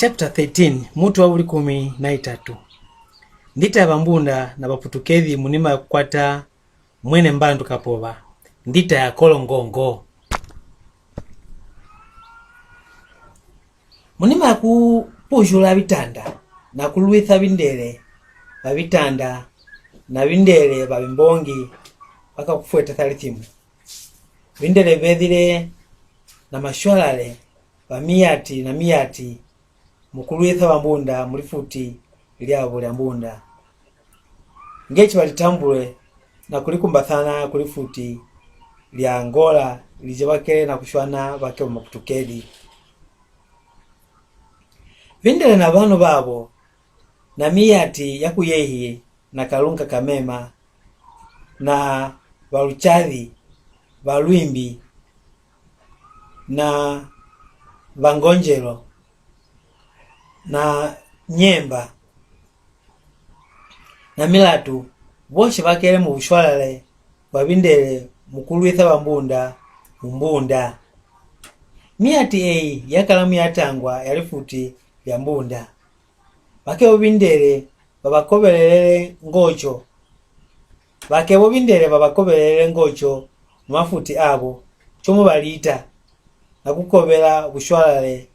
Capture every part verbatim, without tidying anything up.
Chapter thirteen, mutu wa bulikumi na itatu. Ndita ya Bambunda na Baputukezi munima ya kukwata Mwene Mbandu Kapoba, ndita ya Kolongongo. Munima ya kupujula bitanda na kulwisa bindele ba bitanda na bindele ba bimbongi bakakufweta sa lisimu. Bindele bebile na mashwalale ba miyati na miyati mu kulwisa Bambunda mu lifuti lyabo lya Mbunda. Nge ki balitambule na kulikumbasana ku lifuti lya Angola, ili zye bakele na kushwana bakebo Maputukezi. Bindele na banu babo, na miyati ya kuyehi na Kalunga Kamema, na Baluchadhi, Balwimbi, na Bangonjelo, na Nyemba, na Milatu, boshe bakele mu bushwalale bwa bindele mu kulwisa Bambunda mu Mbunda. Miyati eyi yakala mu yatangwa ya lifuti lya Mbunda. Bakebo bindele babakobelelele ngoco. Bakebo bindele babakobelelele ngoco mu mafuti abo, co mo balita, na kukobela bushwalale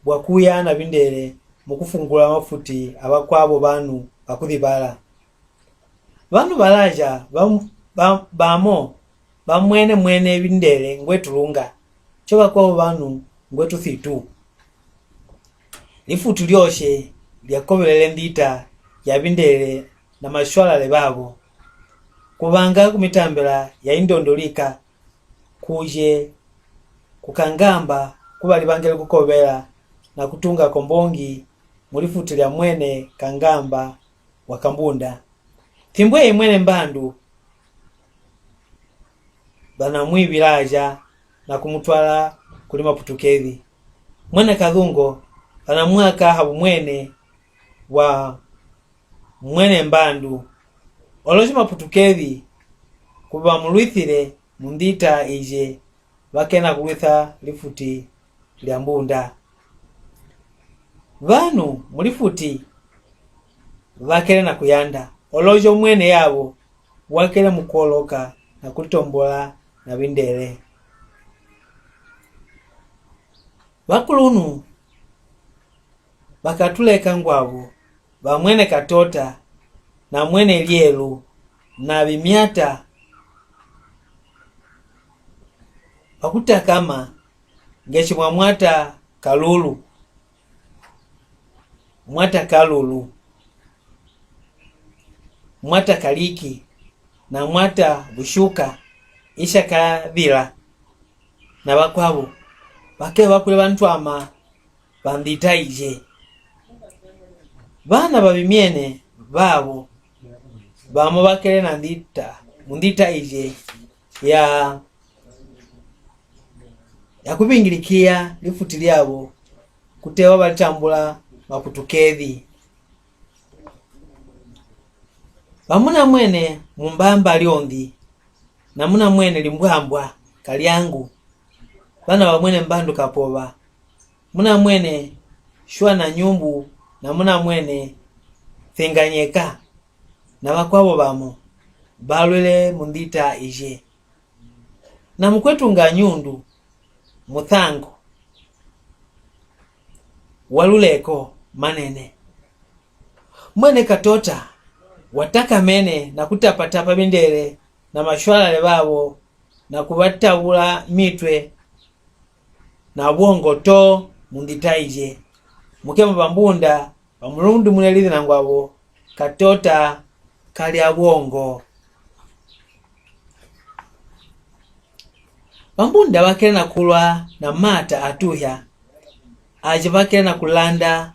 bwa kuya na bindele mu kufungula mafuti a bakwabo banu ba kuzibala. Banu balaja ba, ba, bamo bamwenemwene bindele ngwe tulunga, co bakwabo banu ngwe tusitu. Lifuti lyoshe lyakobelele ndita ya bindele na mashwalale babo, kubanga ku mitambela ya Indondolika kuzye ku Kangamba, ku balibangele kukobela na kutunga kombongi mu lifuti lya Mwene Kangamba wa Kambunda. Thimbo eyi Mwene Mbandu banamwibilaja na kumutwala kuli Maputukezi. Mwene Kazungo banamwaka ha bumwene bwa Mwene Mbandu. Oloji Maputukezi ku bamulwisile mu ndita ije, bakena kulwisa lifuti lya Mbunda. Banu mu lifuti bakele na kuyanda, olojo mwene yabo wakele mu koloka na kulitombola na bindele. Bakulunu bakatuleka ngwabo, ba Mwene Katota na Mwene Lyelu na Bimyata, bakutakama nge ki mwa Mwata Kalulu, Mwata Kalulu, Mwata Kaliki, na Mwata Bushuka, Ishakabila, na bakwabo, bakeba kuli bantwama ba ndita ije. Bana ba bimyene babo bamo bakele na ndita, mu ndita ije ya, ya kubingilikiya lifuti lyabo, kuteba balitambula Maputukezi. Ba muna mwene Mumbamba Lyondi, na muna mwene Limbwambwa Kalyangu, bana ba Mwene Mbandu Kapoba, muna mwene Shwana Nyumbu, na muna mwene Fenganyeka, na bakwabo bamo, balwele mu ndita ije. Na mukwetu Nganyundu, Mutango wa luleko manene. Mwene Katota watakamene na kutapatapa bindele na mashwalale babo na kubatabula mitwe na bwongo to mu ndita ije. Mukemo ba Mbunda bamulundumune lizina ngwabo Katota kalya bwongo. Ba Mbunda bakele na kulwa na mata atuhya, aje bakele na kulanda,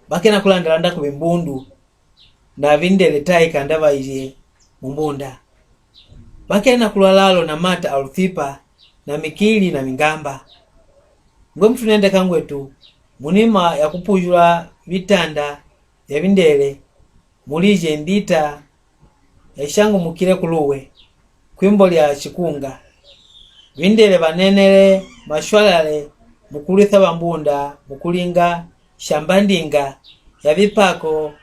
bakele na kulandalanda ku bimbundu na bindele taika ndaba ije mu Mbunda. Bakele na kulwa lalo na mata a lufipa na mikili na mingamba. Ngwe mutu nende kangwetu, munima ya kupujula bitanda bya bindele, mulije ndita yashangumukile ku Luwe, kwimbo lya Chikunga. Bindele banenele mashwalale mukulwisa Bambunda mukulinga shambandinga ya bipako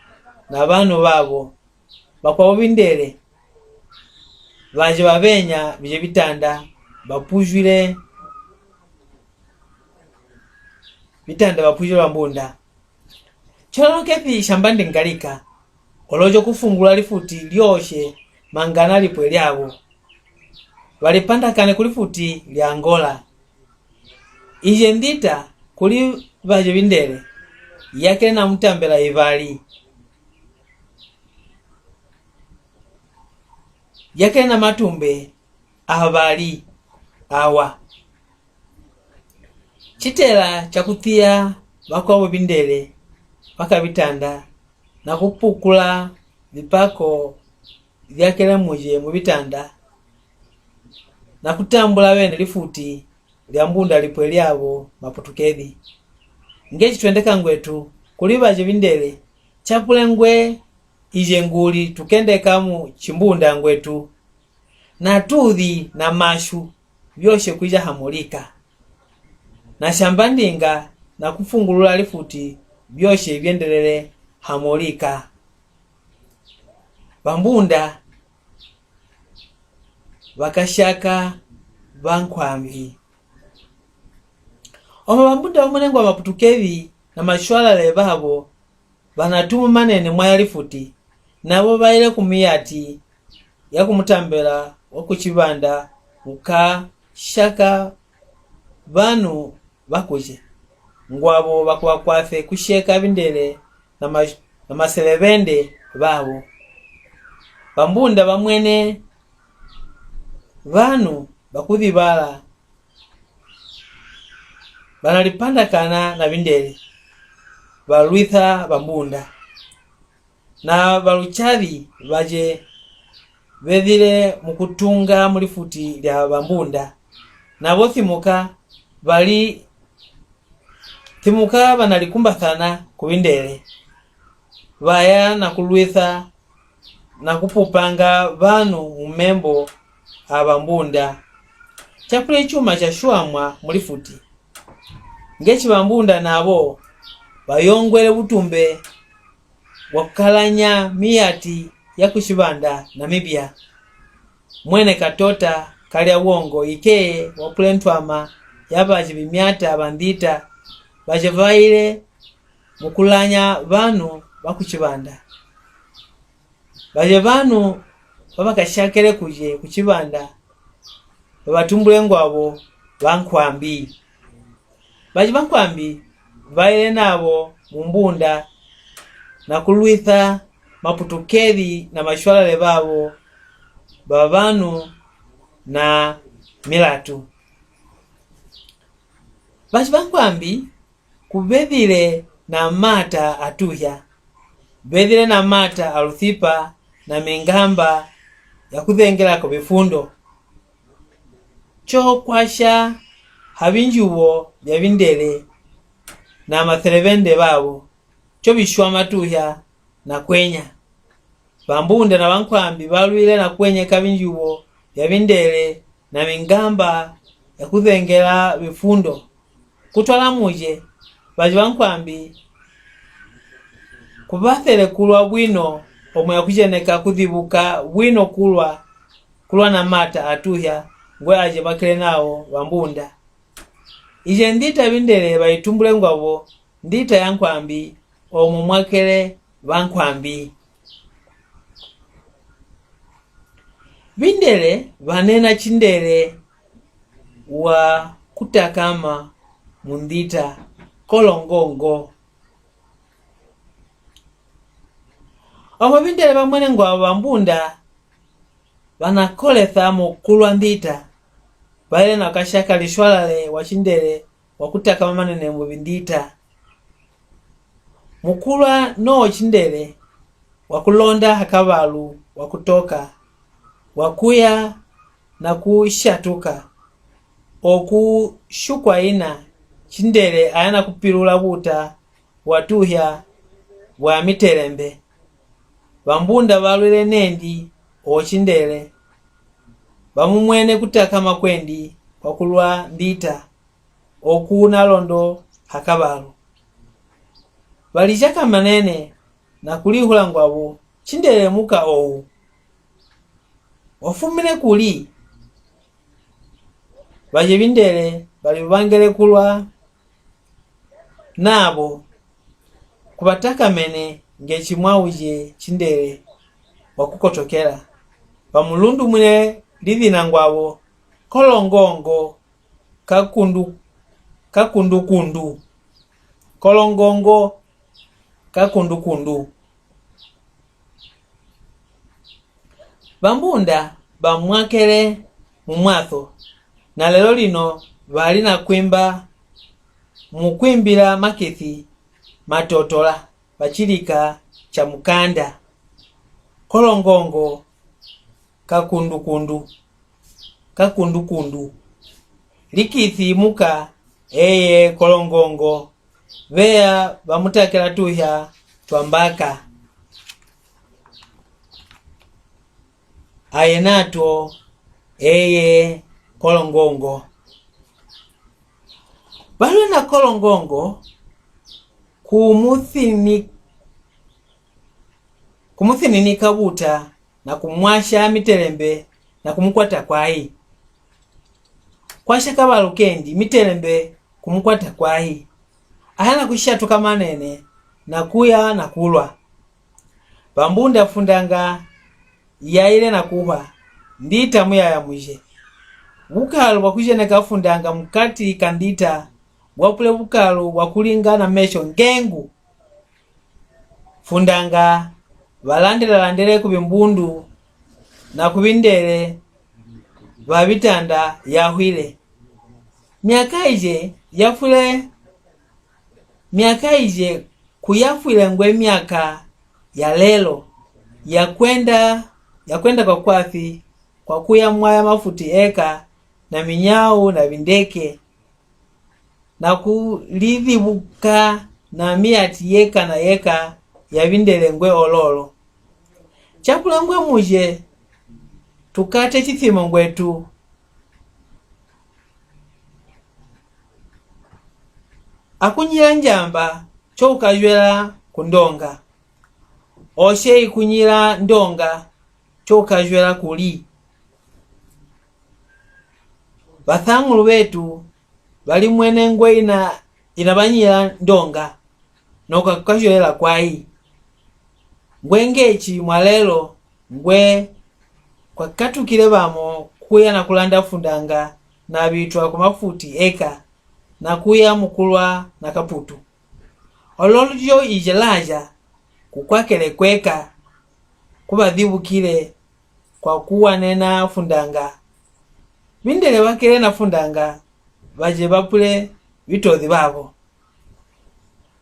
na banu babo. Bakwabo Bindele baje babenya bije bitanda bapuzhwile, bitanda bapuzhwile Bambunda. Cwalo kepi shambandinga lika, olojo kufungula lifuti lyoshe mangana lipwe lyabo. Balipandakane ku lifuti lya Angola. Ije ndita kuli baje Bindele, yakena mutambela ibali. Yakena matumbe abali awa. Citela ca kutiya bakwabo Bindele bakabitanda na kupukula bipako byakele muje mu bitanda na kutambula bene lifuti lya Mbunda lipwe lyabo Maputukezi. Nge citwendeka ngwetu kuli baje Bindele, capule ngwe ije nguli tukendeka mu cimbunda ngwetu. Na tudi na mashu byoshe kwija hamo lika. Na shambandinga na kufungulula lifuti byoshe byendelele hamo lika. Bambunda bakashaka Bankwambi. Omo Bambunda bamwene ngwa Maputukezi na mashwalale babo banatumu manene mwaya lifuti, nabo baile ku miyati ya ku mutambela wa ku cibanda, ku ka shaka banu bakuje. Ngwabo bakubakwafe kusheka Bindele na ma-, na maselebende babo. Bambunda bamwene banu bakuzibala banalipandakana na Bindele, balwisa Bambunda. Na balucabi baje bezile mu kutunga mu lifuti lya Bambunda. Nabo thimuka bali, thimuka banalikumbasana ku Bindele. Baya na kulwisa na kupupanga banu mu membo a Bambunda. Capule cuma cashwamwa mu lifuti. Nge ci Bambunda nabo bayongwele butumbe bwa kukalanya miyati ya ku cibanda na mibya. Mwene Katota Kalyabwongo ikeye wa pule ntwama ya baje bimyata bandita baje baile mu kulanya banu ba ku cibanda. Baje banu babakashakele kuje ku cibanda, babatumbule ngwabo Bankwambi. Baje Bankwambi baile nabo mu Mbunda na kulwisa Maputukezi na mashwalale babo ba banu na milatu. Baje Bankwambi kubebile na mata atuhya, bebile na mata a lusipa na mingamba ya kuzengelako bifundo. Co kwasha ha binjubo bya Bindele na maselebende babo, co bishwa matuhya na kwenya. Bambunda na Bankwambi balwile na kwenyeka binjubo bya Bindele na mingamba ya kuzengela bifundo. Kutwala muje, baje Bankwambi kubafele kulwa bwino omwe ya kujeneka kuzibuka bwino kulwa, kulwa na mata atuhya ngwe aje bakele nao Bambunda. Ije ndita Bindele baitumbule ngwabo ndita ya Nkwambi, omwe mwakele Bankwambi. Bindele banena Cindele wa kutakama mu ndita, Kolongongo. Omwe Bindele bamwene ngwabo Bambunda banakolesa mu kulwa ndita, baile na kashaka lishwalale wa Cindele wa kutakama manene mu bindita. Mu kulwa no Cindele wa kulonda ha kabalu wa kutoka, wa kuya na kushatuka, oku shukwa ina Cindele aya na kupilula buta bwa tuhya bwa mitelembe. Bambunda balwile nendi o Cindele, bamumwene kutakama kwendi kwa kulwa ndita. oku nalondo ha kabalu. Balishakamanene na kulihula ngwabo, Chindele muka ou wafumine kuli? Baje Bindele bali bangele kulwa nabo kubatakamene nge chimwau je Chindele wakukotokela. Bamulundumwine lidina ngwabo, Kolongongo kakundu, kakundukundu. Kolongongo kakundukundu. Bambunda bamwakele mu mwatho, na lelo lino bali na kwimba mu kwimbila makethi matotola bachilika cha mukanda. Kolongongo kakundukundu, kakundukundu. Likithi muka, eye Kolongongo. Beya bamutakela tuhya twa mbaka. Aye natwo, eye Kolongongo. Balwena Kolongongo kumuthini-, kumuthininika buta na kumwasha mitelembe na kumukwata kwai. Kwasha kabalu kendi mitelembe kumukwata kwai. Aya na kushatuka manene na kuya na kulwa. Bambunda Fundanga yaile na kuhwa, Ndita muyaya muje. Bukalu bwa kujeneka Fundanga mukati ka Ndita bwapule bukalu bwa kulinga na mesho ngengu. Fundanga balandela-landele ku bimbundu na ku bindele ba bitanda yahwile. Myaka ije yafwile, myaka ije kuyafwile ngwe myaka ya lelo ya kwenda, ya kwenda kwa kwafi kwa kuya mwaya mafuti eka na minyau na bindeke na kulidibuka na miyati yeka na yeka ya bindele ngwe ololo. Chakula ngwe muje tukate chithimo ngwetu. Akunyila njamba chokajwela ku ndonga. Oshe ikunyila ndonga chokajwela kuli. Bathangulu betu balimwene ngwe ina, ina banyila ndonga, noka kukajwelela kwai. Ngwe ngechi mwalelo, ngwe kwakatukile bamo kuya na kulanda Fundanga na bitwa ku mafuti eka, na kuya mukulwa na kaputu. Ololutyo ije laja kukwakele kweka, kubadibukile kwa kuwanena Fundanga. Bindele bakele na Fundanga baje bapule bitozi babo.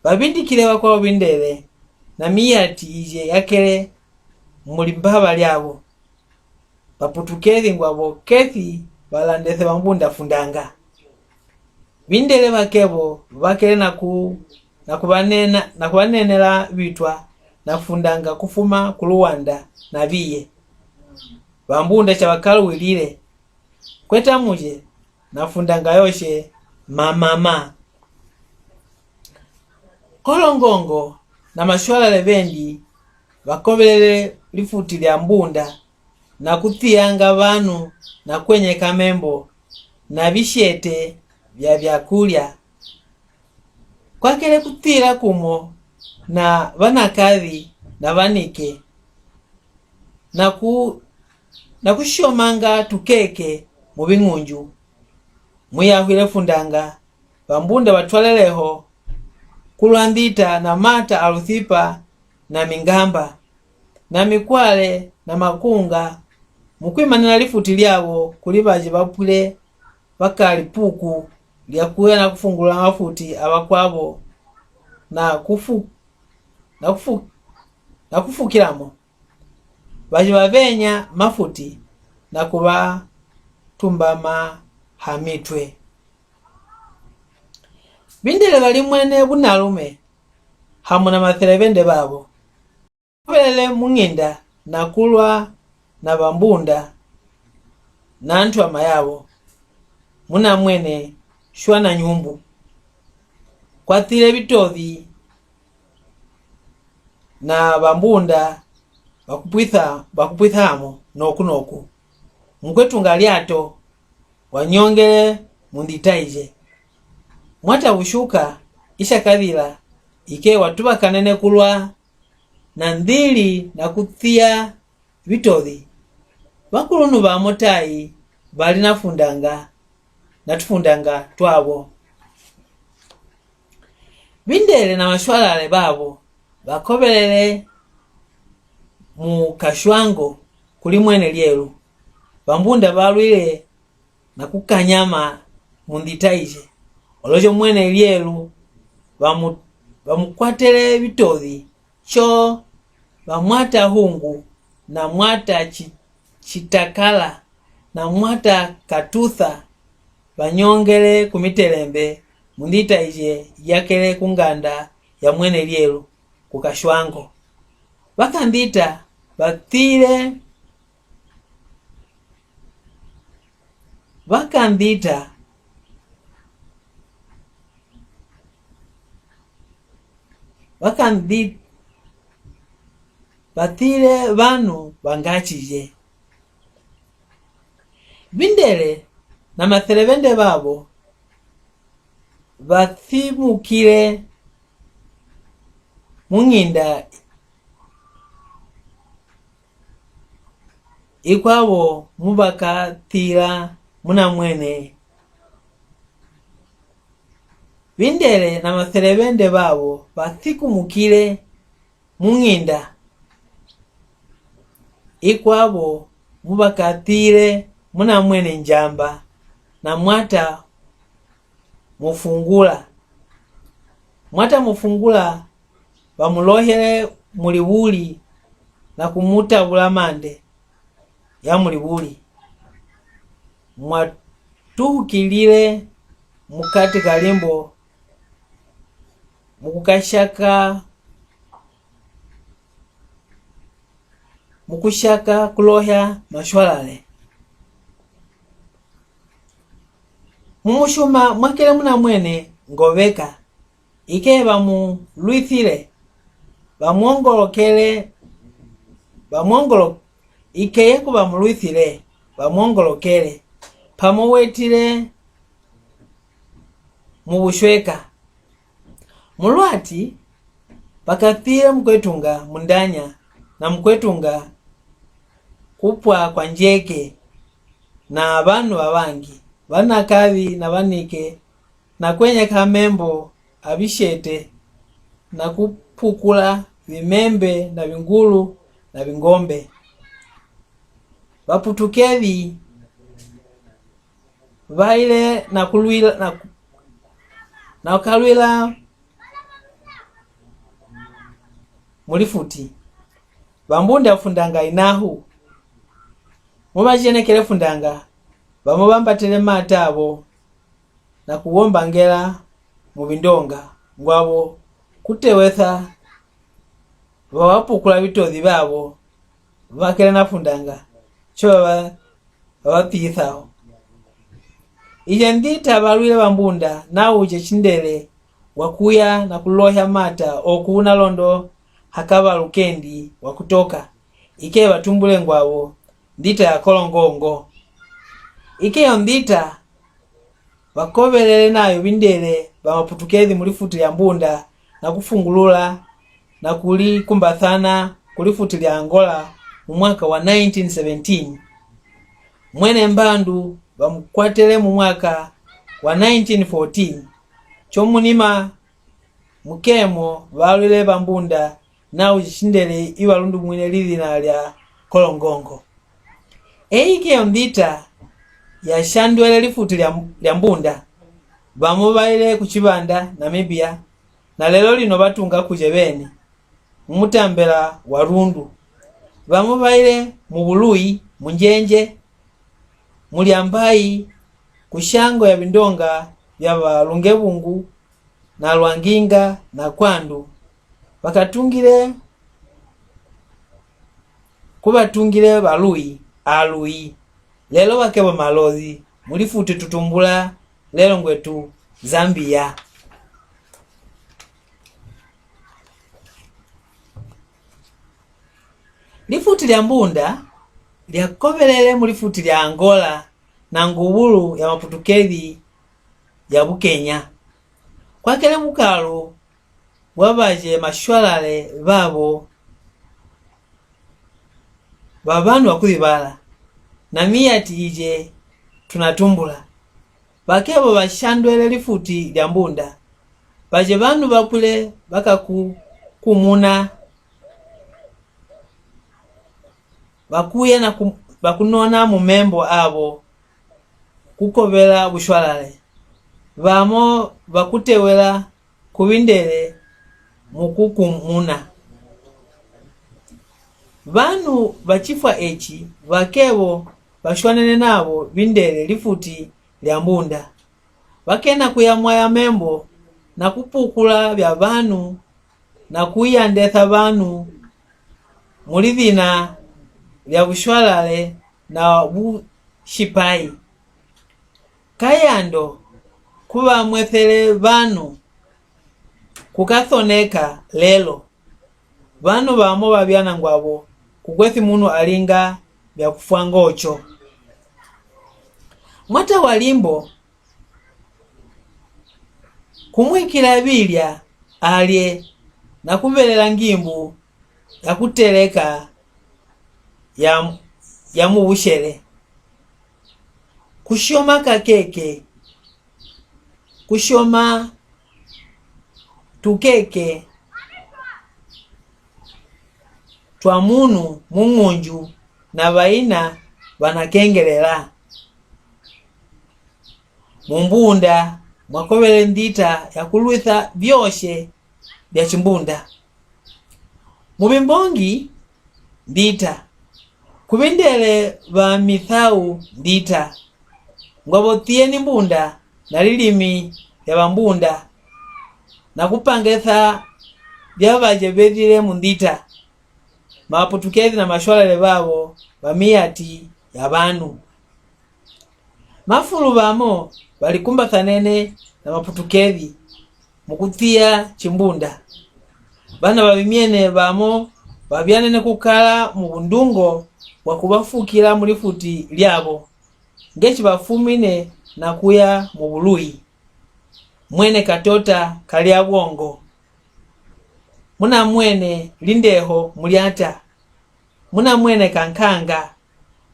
Babindikile bakwabo bindele na miyati ije yakele muli mbaba lyabo. Baputukezi ngwabo kethi balandese Bambunda Fundanga. Bindele bakebo bakele na ku, na kubanena, na kubanenela bitwa na Fundanga kufuma ku Luanda na biye. Bambunda chabakaluwilile, kweta muje na Fundanga yoshe mamama. Kolongongo na mashwalale bendi bakobelele lifuti lya Mbunda na kutiyanga banu na kwenyeka membo na bishete bya byakulya. Kwakele kutila kumo na banakazi na banike na ku, na kushomanga tukeke mu bingunju. Muyahwile Fundanga, Bambunda batwaleleho kulwa Ndita na mata a Lusipa na mingamba na mikwale na makunga, mukwimanina lifuti lyabo kuli baje bapwile bakali puku lya kuya na kufungulula mafuti a bakwabo na kufu, na kufu, na kufukilamo. Baje babenya mafuti na kubatumbama ha mitwe. Bindele balimwene bunalume hamuna maselebende babo. Babelele mu Nginda na kulwa na Bambunda na ntwama yabo. Munamwene shwa na nyumbu. Kwatile Bitothi na Bambunda bakupwitha, bakupwithamo noku noku. Mukwetunga Lyato wanyongele mu ndita ije. Mwata Bushuka ishakabila ike watubakanene kulwa na ndili na kutia Bitothi. Bakulunhu bamo tai bali na fundanga, na tufundanga twabo. Bindele na mashwalale babo bakobelele mu Kashwango kuli Mwene Lyelu. Bambunda balwile na kukanyama mu ndita ije. Olosho Mwene Lyelu bamu-, bamukwatele Bitothi, co ba Mwata Hungu na Mwata Chi-, Chitakala na Mwata Katutha banyongele ku Mitelembe mu ndita ije yakele ku nganda ya Mwene Lyelu ku Kashwango. Bakandita batile, bakandita, bakandi-, batile banu bangachije. Bindele na Maselebende babo basimukile mu nginda ikwabo mubakatila muna Mwene. Bindele na Maselebende babo basikumukile mu nginda ikwabo mubakatile muna Mwene Njamba na Mwata Mufungula. Mwata Mufungula bamulohele mu libuli na kumutabula mande ya mu libuli. Mwatuhukilile mukati ka limbo mukukashaka, mukushaka kulohya mashwalale. Mumushuma mwakele muna Mwene Ngobeka, ike bamulwithile, bamwongolokele, bamwongolo-, ike yeku bamulwithile, bamwongolokele, pamo wetile mu bushweka. Mulwati bakatile mukwetunga Mundanya na mukwetunga Kupwa kwa Njeke na banu babangi, banakabi na banike, na kwenyeka membo a bishete, na kupukula bimembe na bingulu na bingombe. Baputukedi baile na kulwila, na, na kalwila mu lifuti. Bambunda fundanga inahu. Mubajenekele fundanga, bamubambatele mata abo na kuwombangela mu bindonga ngwabo kutewesa babapukula bitozi babo bakele na fundanga, co baba, babapihisa awo. Ije ndita balwile Bambunda nauje Chindele wakuya na kulohya mata oku Nalondo hakaba lukendi wa kutoka, ike batumbule ngwabo ndita ya Kolongongo. Ike yo ndita bakobelele nayo Bindele ba Maputukezi mu lifuti lya Mbunda na kufungulula na kulikumbasana ku lifuti lya Angola mu mwaka wa nineteen seventeen. Mwene Mbandu bamukwatele mu mwaka wa nineteen fourteen. Co munima mukemo balwile Bambunda nauje Chindele ibalundumwine lidina lya Kolongongo. Eyi ike yo ndita yashandwele lifuti lya, lya Mbunda. Bamo baile ku Chibanda, Namibia, na lelo lino batunga kuje beni, mu mutambela wa Rundu. Bamo baile mu Buluyi, mu Njenje, mu Lyambayi, ku shango ya bindonga bya ba Lungebungu na Lwanginga na Kwandu. Bakatungile, kubatungile Baluyi, Aluyi. Lelo bakebo Malozi, mu lifuti Tutumbula lelo ngwetu Zambia. Lifuti lya Mbunda lyakobelele mu lifuti lya Angola na ngubulu ya Maputukezi ya bukenya. Kwakele bukalo bwa baje mashwalale babo ba banu ba kuzibala, na miyati ije tunatumbula. Bakebo bashandwele lifuti lya Mbunda. Baje banu bakwile bakakukumuna, bakuya na ku-, bakunona mu membo abo kukobela bushwalale. Bamo bakutewela kubindele mu kukumuna. Banu ba chifwa echi bakebo bashwanene nabo bindele lifuti lya Mbunda. Bakena kuya mwaya membo na kupukula bya banu na kuyandesa banu mu lidina lya bushwalale na bushipai. Kayando kubamwesele banu kukasoneka lelo. Banu bamo babya na ngwabo kukwesi munu alinga bya kufwa ngocho. Mwata wa limbo kumwikila bilya alye na kubelela ngimbu ya kuteleka ya, ya mu bushele. Kushoma kakeke, kushoma tukeke twa munu mu ngunju na baina banakengelela. Mu Mbunda mwakobele ndita ya kulwisa byoshe bya chimbunda. Mu bimbongi ndita, kubindele ba misau ndita, ngwabo tiyeni Mbunda na lilimi lya ba Mbunda, na kupangesa bya baje bedile mu ndita, Maputukezi na mashwalale babo ba miyati ya banu. Mafulu bamo balikumbasanene na Maputukezi mu kutiya chimbunda. Bana babimyene bamo babyanene kukala mu bundungo bwa kubafukila mu lifuti lyabo, nge chibafumine na kuya mu buluyi. Mwene Katota kalya bwongo. Muna mwene Lindeho Mulyata. Muna mwene Kankanga.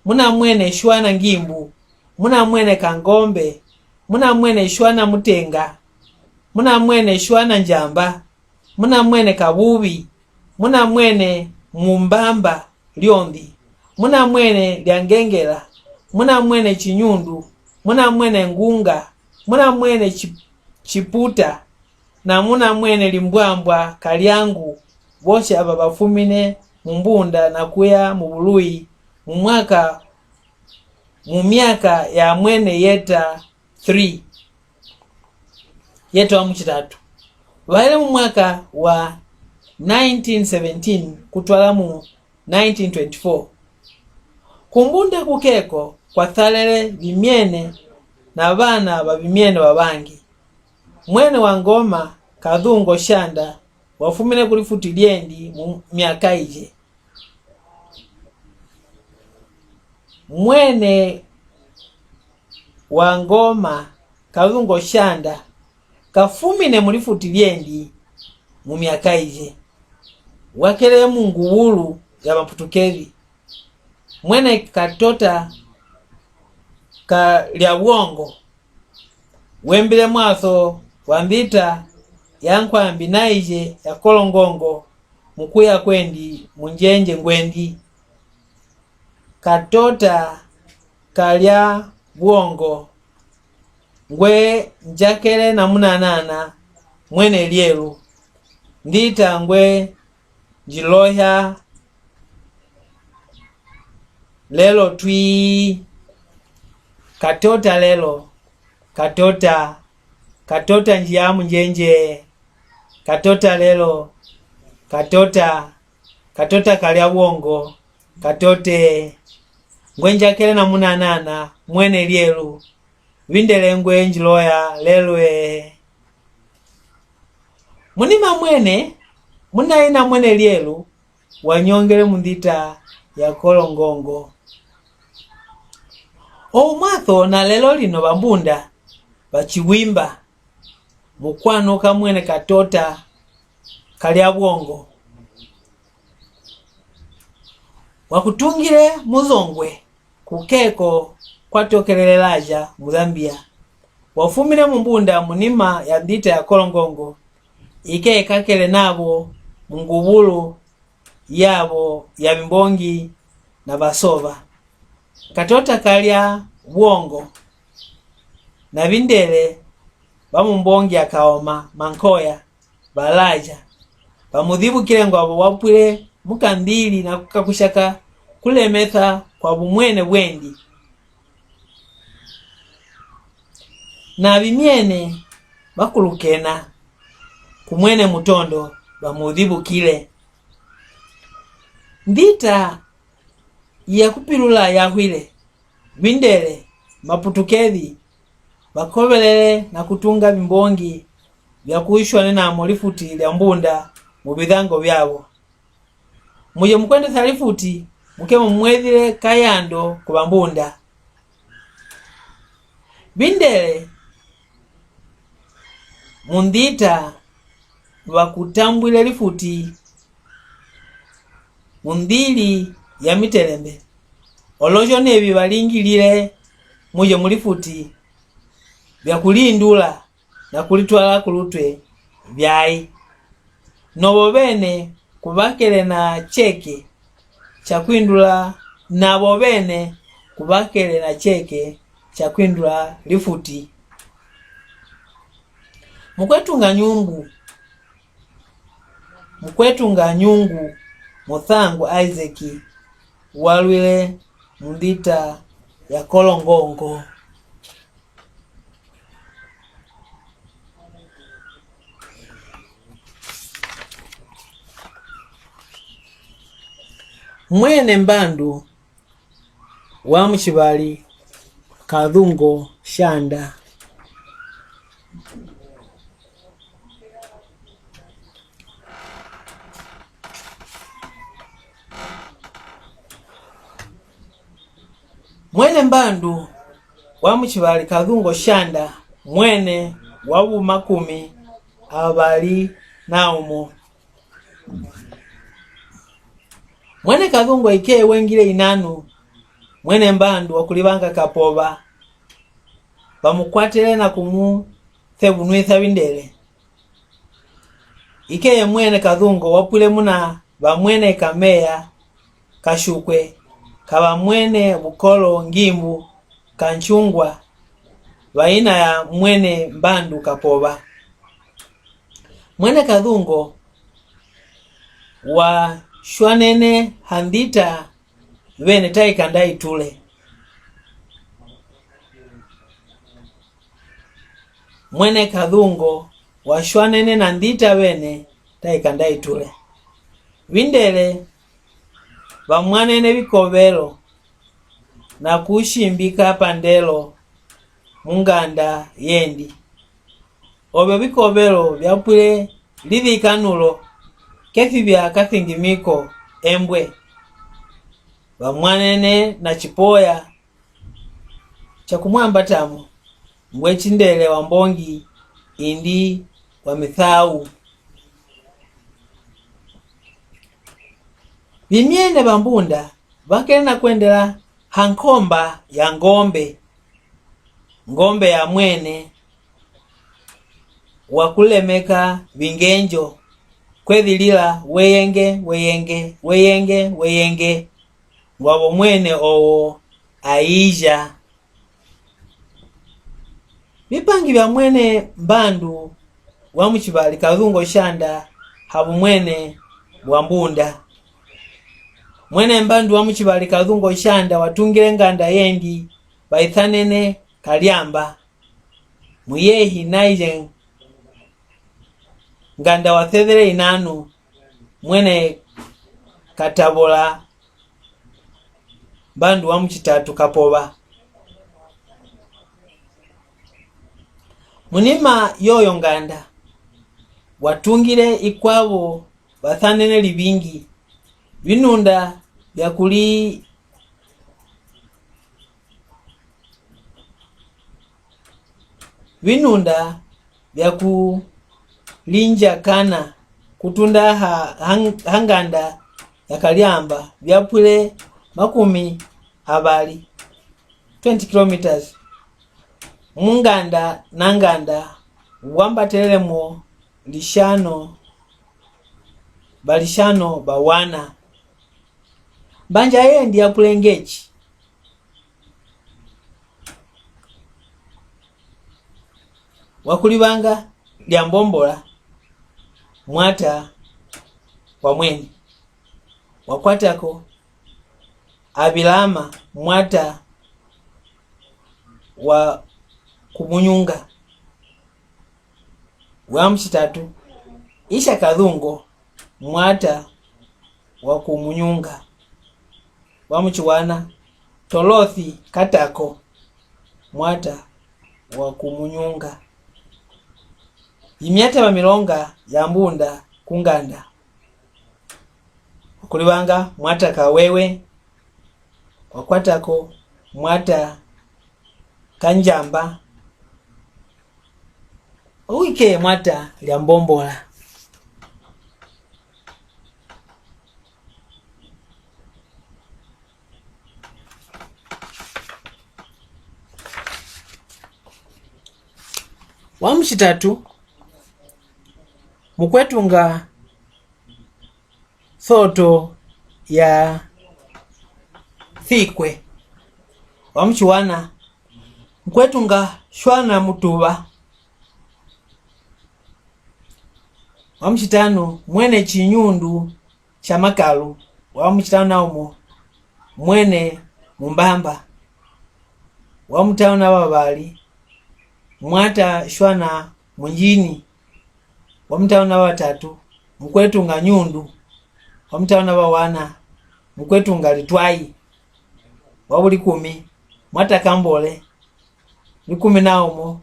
Muna mwene Shwana Ngimbu. Muna mwene Kangombe. Muna mwene Shwana Mutenga. Muna mwene Shwana Njamba. Muna mwene Kabubi. Muna mwene Mumbamba Lyondi. Muna mwene Lyangengela. Muna mwene Chinyundu. Muna mwene Ngunga. Muna mwene Chi-, Chiputa. Na muna mwene Limbwambwa Kalyangu, boshe aba bafumine mu Mbunda na kuya mu buluyi mu mwaka, mu myaka ya mwene Yeta three, Yeta wa muchitatu. Baile mu mwaka wa nineteen seventeen kutwala mu nineteen twenty-four. Ku Mbunda kukeko kwasalele bimyene na bana ba bimyene babangi. Mwene wa ngoma Kadhungo Shanda wafumine ku lifuti lyendi mu myaka ije. Mwene wa ngoma Kadhungo Shanda kafumine mu lifuti lyendi mu myaka ije. Wakele mu ngubulu ya Maputukezi. Mwene Katota kalya bwongo wembile mwaso wa ndita ya nkwambi naije ya Kolongongo mu kuya kwendi mu njenje ngwendi. Katota kalya bwongo ngwe njakele na munanana mwene lyelu. Ndita ngwe njiloya lelo twi. Katota lelo. Katota. Katota njiya mu njenje. Katota lelo. Katota. Katota kalya bwongo. Katote. Ngwe njakele na munanana mwene lyelu. Bindele ngwe njiloya lelwe. Munima mwene, munaina mwene lielu, wanyongele mu ndita ya Kolongongo. Oumwato na lelo lino bambunda, ba Chiwimba, mukwano ka mwene Katota, kalya bwongo. Wakutungile Muzongwe, kukeko kwatokelele Laja mu Zambia. Wafumine mu mbunda munima ya ndita ya Kolongongo, ike kakele nabo mu ngubulu yabo ya bimbongi na basoba. Katota kalya bwongo na bindele ba mu mbongi ya Kaoma, Mankoya, ba Laja, bamudibukile ngwabo wapwile mu kandili na kukakushaka kulemetha kwa bumwene bwendi. Na bimyene bakulukena ku mwene Mutondo bamudibukile. Ndita ya kupilula yahwile, bindele, Maputukezi, bakobelele na kutunga bimbongi bya kushwanenamo lifuti lya mbunda mu bidango byabo. Muje mukwendesa lifuti, muke mumwedile kayando ku bambunda. Bindele, mu ndita, bakutambwile lifuti mu ndili ya mitelembe. Olosho nebi balingilile muje mu lifuti bya kulindula na kulitwala ku lutwe byai. Nobo bene kubakele na cheke cha kwindula, nabo bene kubakele na cheke cha kwindula lifuti. Mukwetu nga nyungu, mukwetu nga nyungu, Mutangu Isaac walwile mu ndita ya Kolongongo. Mwene Mbandu wa Mushibali Kadhungo Shanda. Mwene Mbandu wa Mushibali Kadhungo Shanda, mwene wa bumakumi abali na umo. Mwene Kadhungo ike wengile inanu, Mwene Mbandu wa kulibanga Kapoba, bamukwatele na kumuthebunwisa bindele. Ikeye Mwene Kadhungo wapwile muna ba Mwene Kameya, Kashukwe, ka ba Mwene Bukolo Ngimbu, Kanchungwa, ba ina ya Mwene Mbandu Kapoba. Mwene Kadhungo washwanene ha ndita bene taikanda itule. Mwene Kadhungo washwanene na ndita bene taikanda itule. Bindele bamwanene bikobelo na kushimbika pandelo mu nganda yendi. Obyo bikobelo byapwile libikanulo kefi bya kasingimiko embwe. Bamwanene na chipoya cha kumwambatamo ngwe chindele wa mbongi indi wa mithau. Bimyene bambunda bakena kwendela ha nkomba ya ngombe, ngombe ya mwene wa kulemeka bingenjo, kwedhilila weyenge, weyenge, weyenge, weyenge, ngwabo mwene owo aija. Bipangi bya Mwene Mbandu wa Mushibali Kadhungo Shanda ha bumwene bwa mbunda. Mwene Mbandu wa Mushibali Kadhungo Shanda watungile nganda yendi baithanene Kalyamba. Muyehi naije nganda wathedhele inanu, Mwene Katabola Mbandu wa Muchitatu Kapoba. Munima yoyo nganda, watungile ikwabo bathanene libingi, binunda bya kuli, binunda bya kulinja kana kutunda ha, ha, ha nganda ya Kalyamba byapwile makumi abali, twenty kilometers. Mu nganda na nganda, wambatelele mo lishano, balishano bawana. Mbanja yendi ya kulengeji. Wakulibanga Lyambombola, mwata wa mweni. Wakwatako Abilama, mwata wa Kumunyunga. Wa mushitatu, Isha Kalungo, mwata wa Kumunyunga. Wa muchiwana, Tolothi Katako, mwata wa Kumunyunga. Imyata ba milonga ya mbunda ku nganda. Wakulibanga mwata Kawewe, wakwatako mwata Kanjamba, wike mwata Lyambombola. Wa mushitatu, mukwetunga Soto ya Thikwe. Wa muchiwana, mukwetunga Shwana Mutuba. Wa muchitanu, mwene Chinyundu cha Makalu. Wa muchitanu na umo, mwene Mumbamba. Wa mutanu na babali, mwata Shwana Munjini. Wa mutanu na batatu, mukwetunga Nyundu. Wa mutanu na bawana, mukwetunga Litwai. Wa bulikumi, mwata Kambole. Likumi na umo,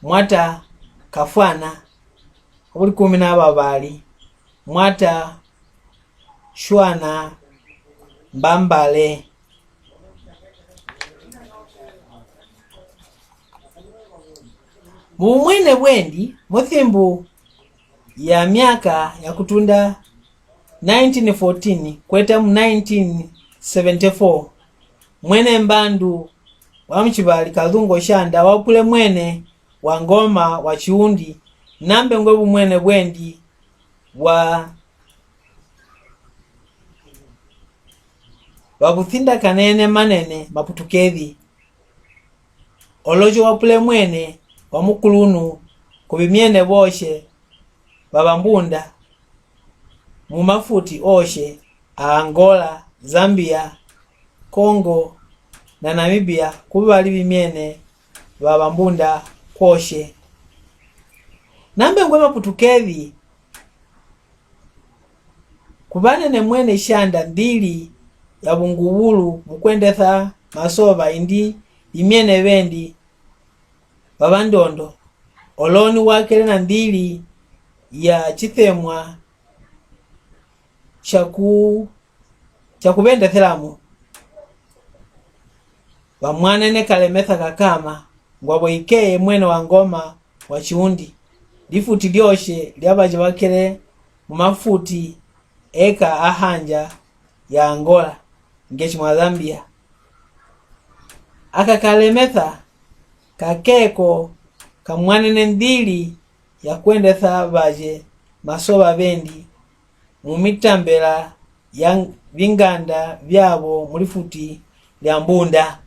mwata Kafwana. Wa bulikumi na babali, mwata Shwana Mbambale. Mu bumwene bwendi, mu thimbu ya myaka ya kutunda nineteen fourteen kweta mu nineteen seventy-four, mwene Mbandu wa muchibali Kalungo Shanda wapwile mwene wa ngoma wa Chiundi, nambe ngwe bumwene bwendi bwa, bwa buthindakanene manene Maputukezi. Olojo wapwile mwene wa mukulunu ku bimyene boshe ba Bambunda mu mafuti oshe a Angola, Zambia, Congo na Namibia, kubali bimyene ba Bambunda kwoshe. Nambe ngwe Maputukezi, kubanene mwene Shanda ndili ya bungubulu mu kwendesa masoba indi bimyene bendi ba bandondo. Oloni wakele na ndili ya chithemwa cha ku, cha kubendeselamo. Bamwanene Kalemesa Kakama, ngwabo ikeye mwene wa ngoma wa Chiundi. Lifuti lyoshe lya baje bakele mu mafuti eka ahanja ya Angola, ngechi mwa Zambia. Aka Kalemesa kakeko kamwanene ndili ya kwendesa baje masoba bendi mu mitambela ya binganda byabo mu lifuti lya Mbunda.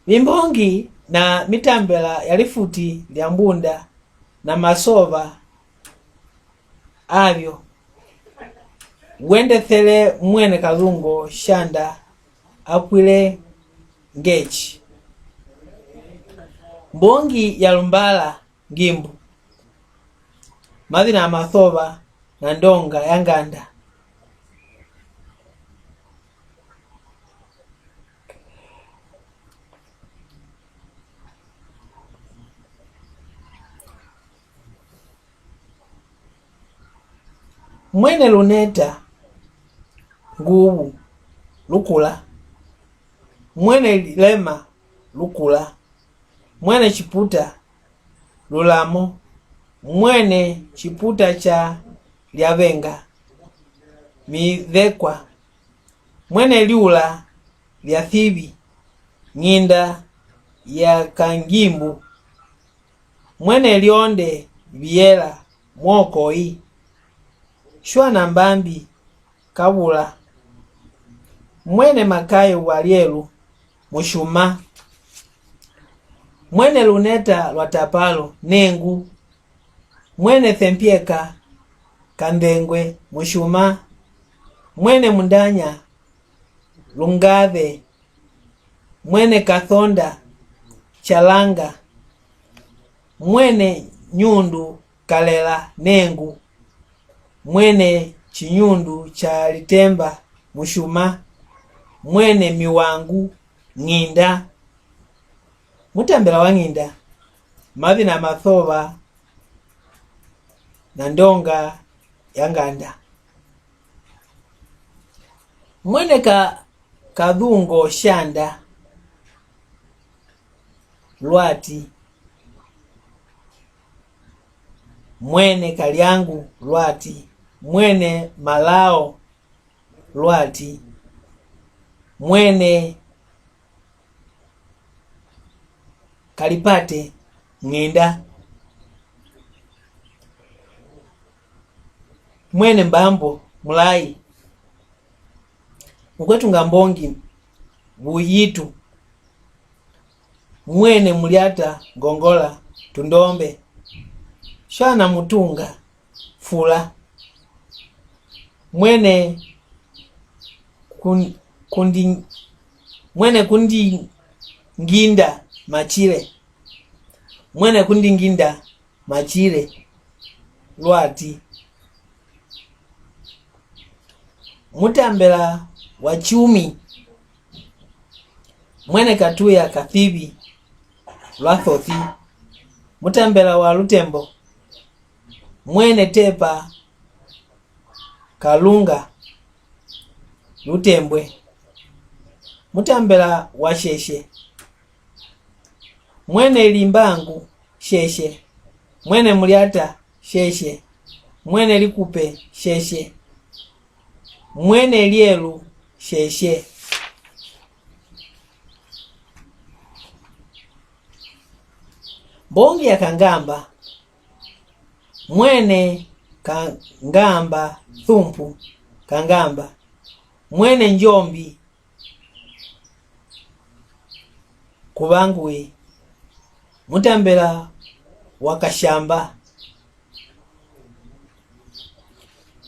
Bimbongi na mitambela ya lifuti lya Mbunda na masoba abyo, wendesele mwene Kalungo Shanda apwile ngechi. Mbongi ya Lumbala Ngimbu. Mazina a masoba na ndonga ya nganda. Mwene Luneta Ngubu, lukula. Mwene Lema, lukula. Mwene Chiputa, lulamo. Mwene Chiputa cha Lyabenga, midhekwa. Mwene Liula lya Thibi, nginda ya Kangimbu. Mwene Lionde Biela, mwokoi. Shwana Mbambi, kabula. Mwene Makayo wa Lielu, mushuma. Mwene Luneta lwa Tapalo, nengu. Mwene Thempieka Kandengwe, mushuma. Mwene Mundanya Lungabe. Mwene Kathonda Chalanga. Mwene Nyundu Kalela, nengu. Mwene Chinyundu cha Litemba, mushuma. Mwene Miwangu, nginda. Mutambela wa nginda, mabina mathoba na ndonga ya nganda. Mwene ka Kadhungo Shanda, lwati. Mwene Kalyangu, lwati. Mwene Malao, lwati. Mwene Kalipate, nginda. Mwene Mbambo, mulai. Mukwetu Ngambongi, buyitu. Mwene Muliata Ngongola, tundombe. Shwana Mutunga, fula. Mwene kun-, kundi, Mwene Kundi Nginda, machile. Mwene Kundi Nginda, machile, lwati. Mutambela wa Chumi, Mwene Katuya Kathibi, lwa Thothi. Mutambela wa Lutembo, Mwene Tepa Kalunga, Lutembwe. Mutambela wa Sheshe, Mwene Limbangu, Sheshe. Mwene Muliata, Sheshe. Mwene Likupe, Sheshe. Mwene Lielu, Sheshe. Mbongi ya Kangamba, Mwene Kangamba, Thumpu Kangamba. Mwene Njombi, Kubangui. Mutambela wa Kashamba,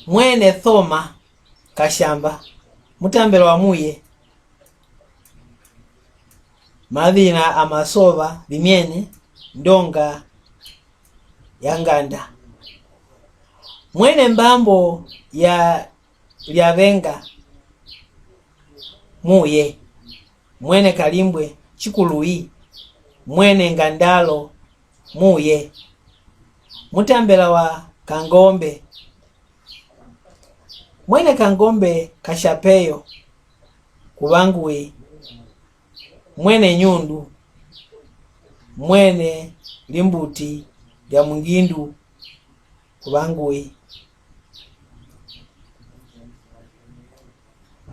Mwene Thoma Kashamba. Mutambela wa Muye, mabina a masoba, bimyene, ndonga ya nganda. Mwene Mbambo ya Lyabenga, Muye. Mwene Kalimbwe, Chikului. Mwene Ngandalo, Muye. Mutambela wa Kangombe, Mwene Kangombe Kashapeyo, Kubangui. Mwene Nyundu, Mwene Limbuti lya Mungindu, Kubangui.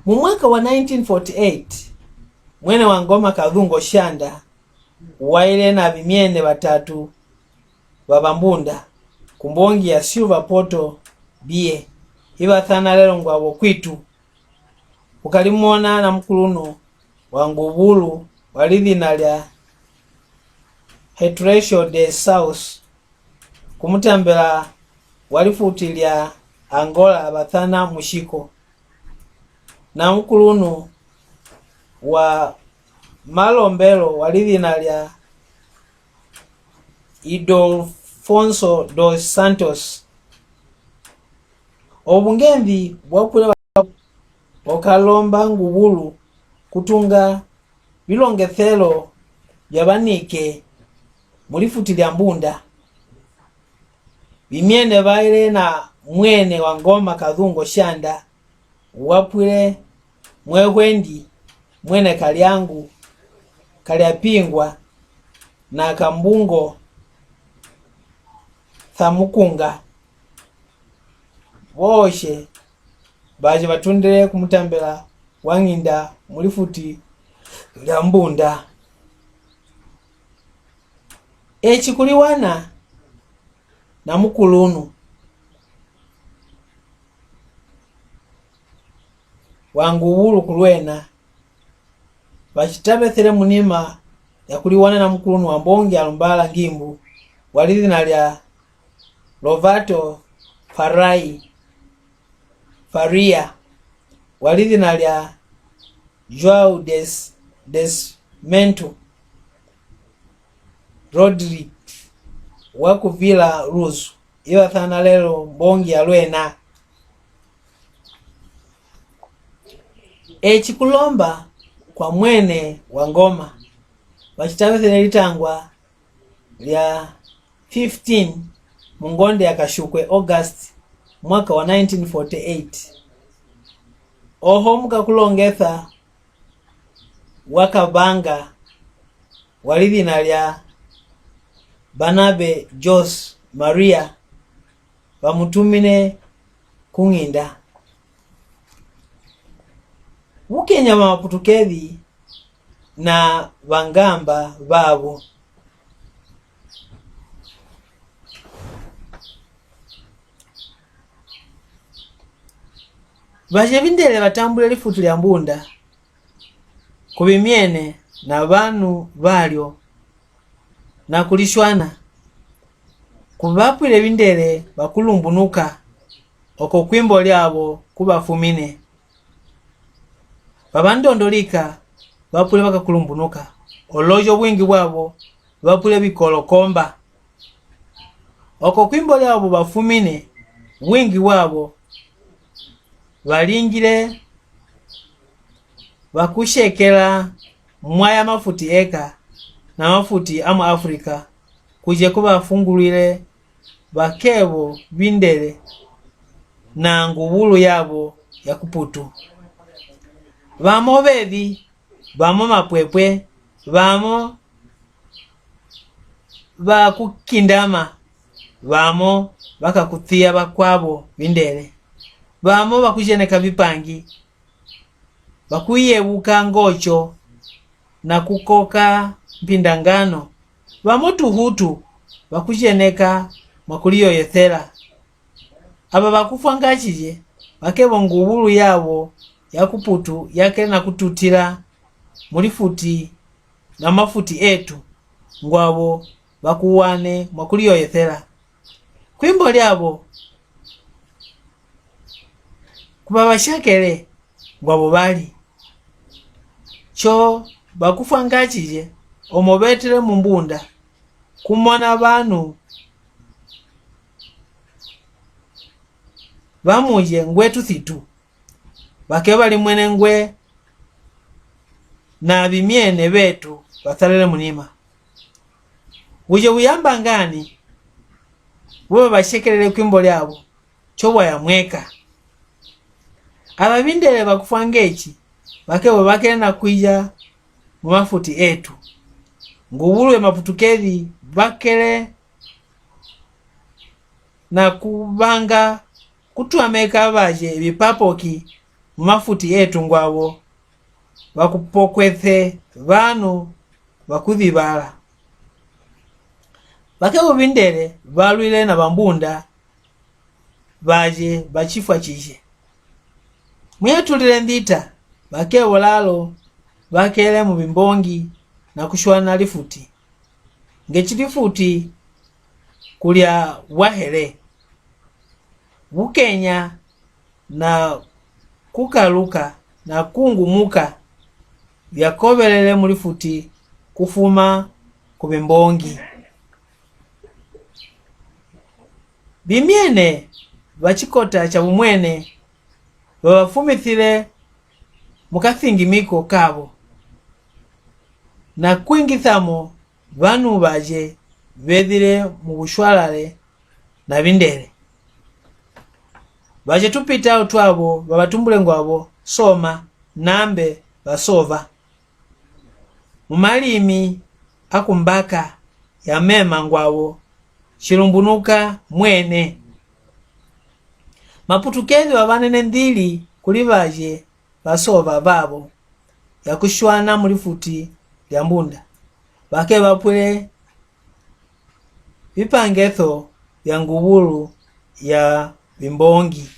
Mu mwaka wa nineteen forty-eight, Mwene wa Ngoma Kadhungo Shanda waile na bimyene batatu ba Bambunda ku mbongi ya Silver Portal Beer, ibathana lelo ngwabo kwitu. Ukalimona na mukulunu wa ngubulu wa lidina lya Hertleocho de Sousa, ku mutambela wa lifuti lya Angola bathana Mushiko, na mukulunu wa malombelo wa lidina lya Ildefonso dos Santos. Obu ngendi bwa kule ba-, okalomba ngubulu kutunga bilongethelo bya banike mu lifuti lya Mbunda. Bimyene baile na mwene wa ngoma Kadhungo Shanda, wapwile mwe hwendi mwene Kalyangu, Kalyapingwa, na Kambungo Thamukunga. Boshe baje batundile ku mutambela wa Ng'inda mu lifuti lya Mbunda. Eci kuliwana na mukulunu wa Ngubulu ku lwena, bacitabesele munima ya kuliwana na mukulunu wa mbongi ya lumbala ngimbu, wa lidina lya Lovato Farai, Faria, wa lidina lya Joao Des, Desmento Rodrigues, wa ku Vila Luz, iba sana lelo mbongi ya lwena. Eci kulomba kwa mwene wa ngoma, bacitabesele litangwa lya fifteen mu ngonde ya Kashukwe, August, mwaka wa nineteen forty-eight. Oho mu kakulongesa wa kabanga wa lidina lya Banabe Jose Maria, bamutumine ku Ng'inda. Bukenya ba Maputukezi na bangamba babo. Baje Bindele batambule lifuti lya Mbunda ku bimyene na banu balyo na kulishwana. Ku bapwile Bindele bakulumbunuka, oko kwimbo lyabo kubafumine. Ba Bandondolika bapwile bakakulumbunuka, olojo bwingi bwabo bapwile Bikolokomba. Oko kwimbo lyabo bafumine, bwingi bwabo balingile bakushekela mwaya mafuti eka na mafuti a mu Afrika, kuje kubafungulwile bakebo Bindele na Ngubulu yabo ya ku Putu. Bamo bebi, bamo mapwepwe, bamo bakukindama, bamo bakakutiya bakwabo Bindele, bamo bakujeneka bipangi, bakuyebuka ngoco na kukoka mpindangano, bamo tuhutu bakujeneka mwa kuliyoyesela. Aba bakufwa ngacije, bakebo Ngubulu yabo ya ku Putu yakena kututila mu lifuti na mafuti etu, ngwabo bakuwane mwa kuliyoyesela. Kwimbo lyabo kubabashakele, ngwabo bali. Co bakufwa ngacije, omo betele mu Mbunda, kumona banu bamuje ngwe tusitu, bake balimwene ngwe na bimyene betu basalele munima. Buje buyamba ngani, bo babashekelele kwimbo lyabo, co bwaya mweka. Aba Bindele bakufwa ngeci, bakebo bakele na kwija mu mafuti etu. Ngubulu ye Maputukezi bakele na kubanga kutwameka baje bipapoki mu mafuti etu ngwabo bakupokwese banu bakuzibala. Bakebo Bindele balwile na ba Mbunda baje bacifwa cije. Muyatulile ndita, bakebo lalo bakele mu bimbongi na kushwana lifuti. Ngeci lifuti kulya bwahele, bukenya na kukaluka na kungumuka byakobelele mu lifuti kufuma ku bimbongi. Bimyene ba cikota ca bumwene babafumisile mu kasingimiko kabo, na kuingisamo banu baje bezile mu bushwalale na Bindele. Baje tupitao twabo babatumbule ngwabo Soma, Nambe, Basova. Mu malimi a kumbaka ya mema ngwabo Shilumbunuka Mwene. Maputukezi babanene ndili kuli baje Basova babo ya kushwana mu lifuti lya Mbunda. Bake bapwile bipangetho bya ngubulu ya bimbongi.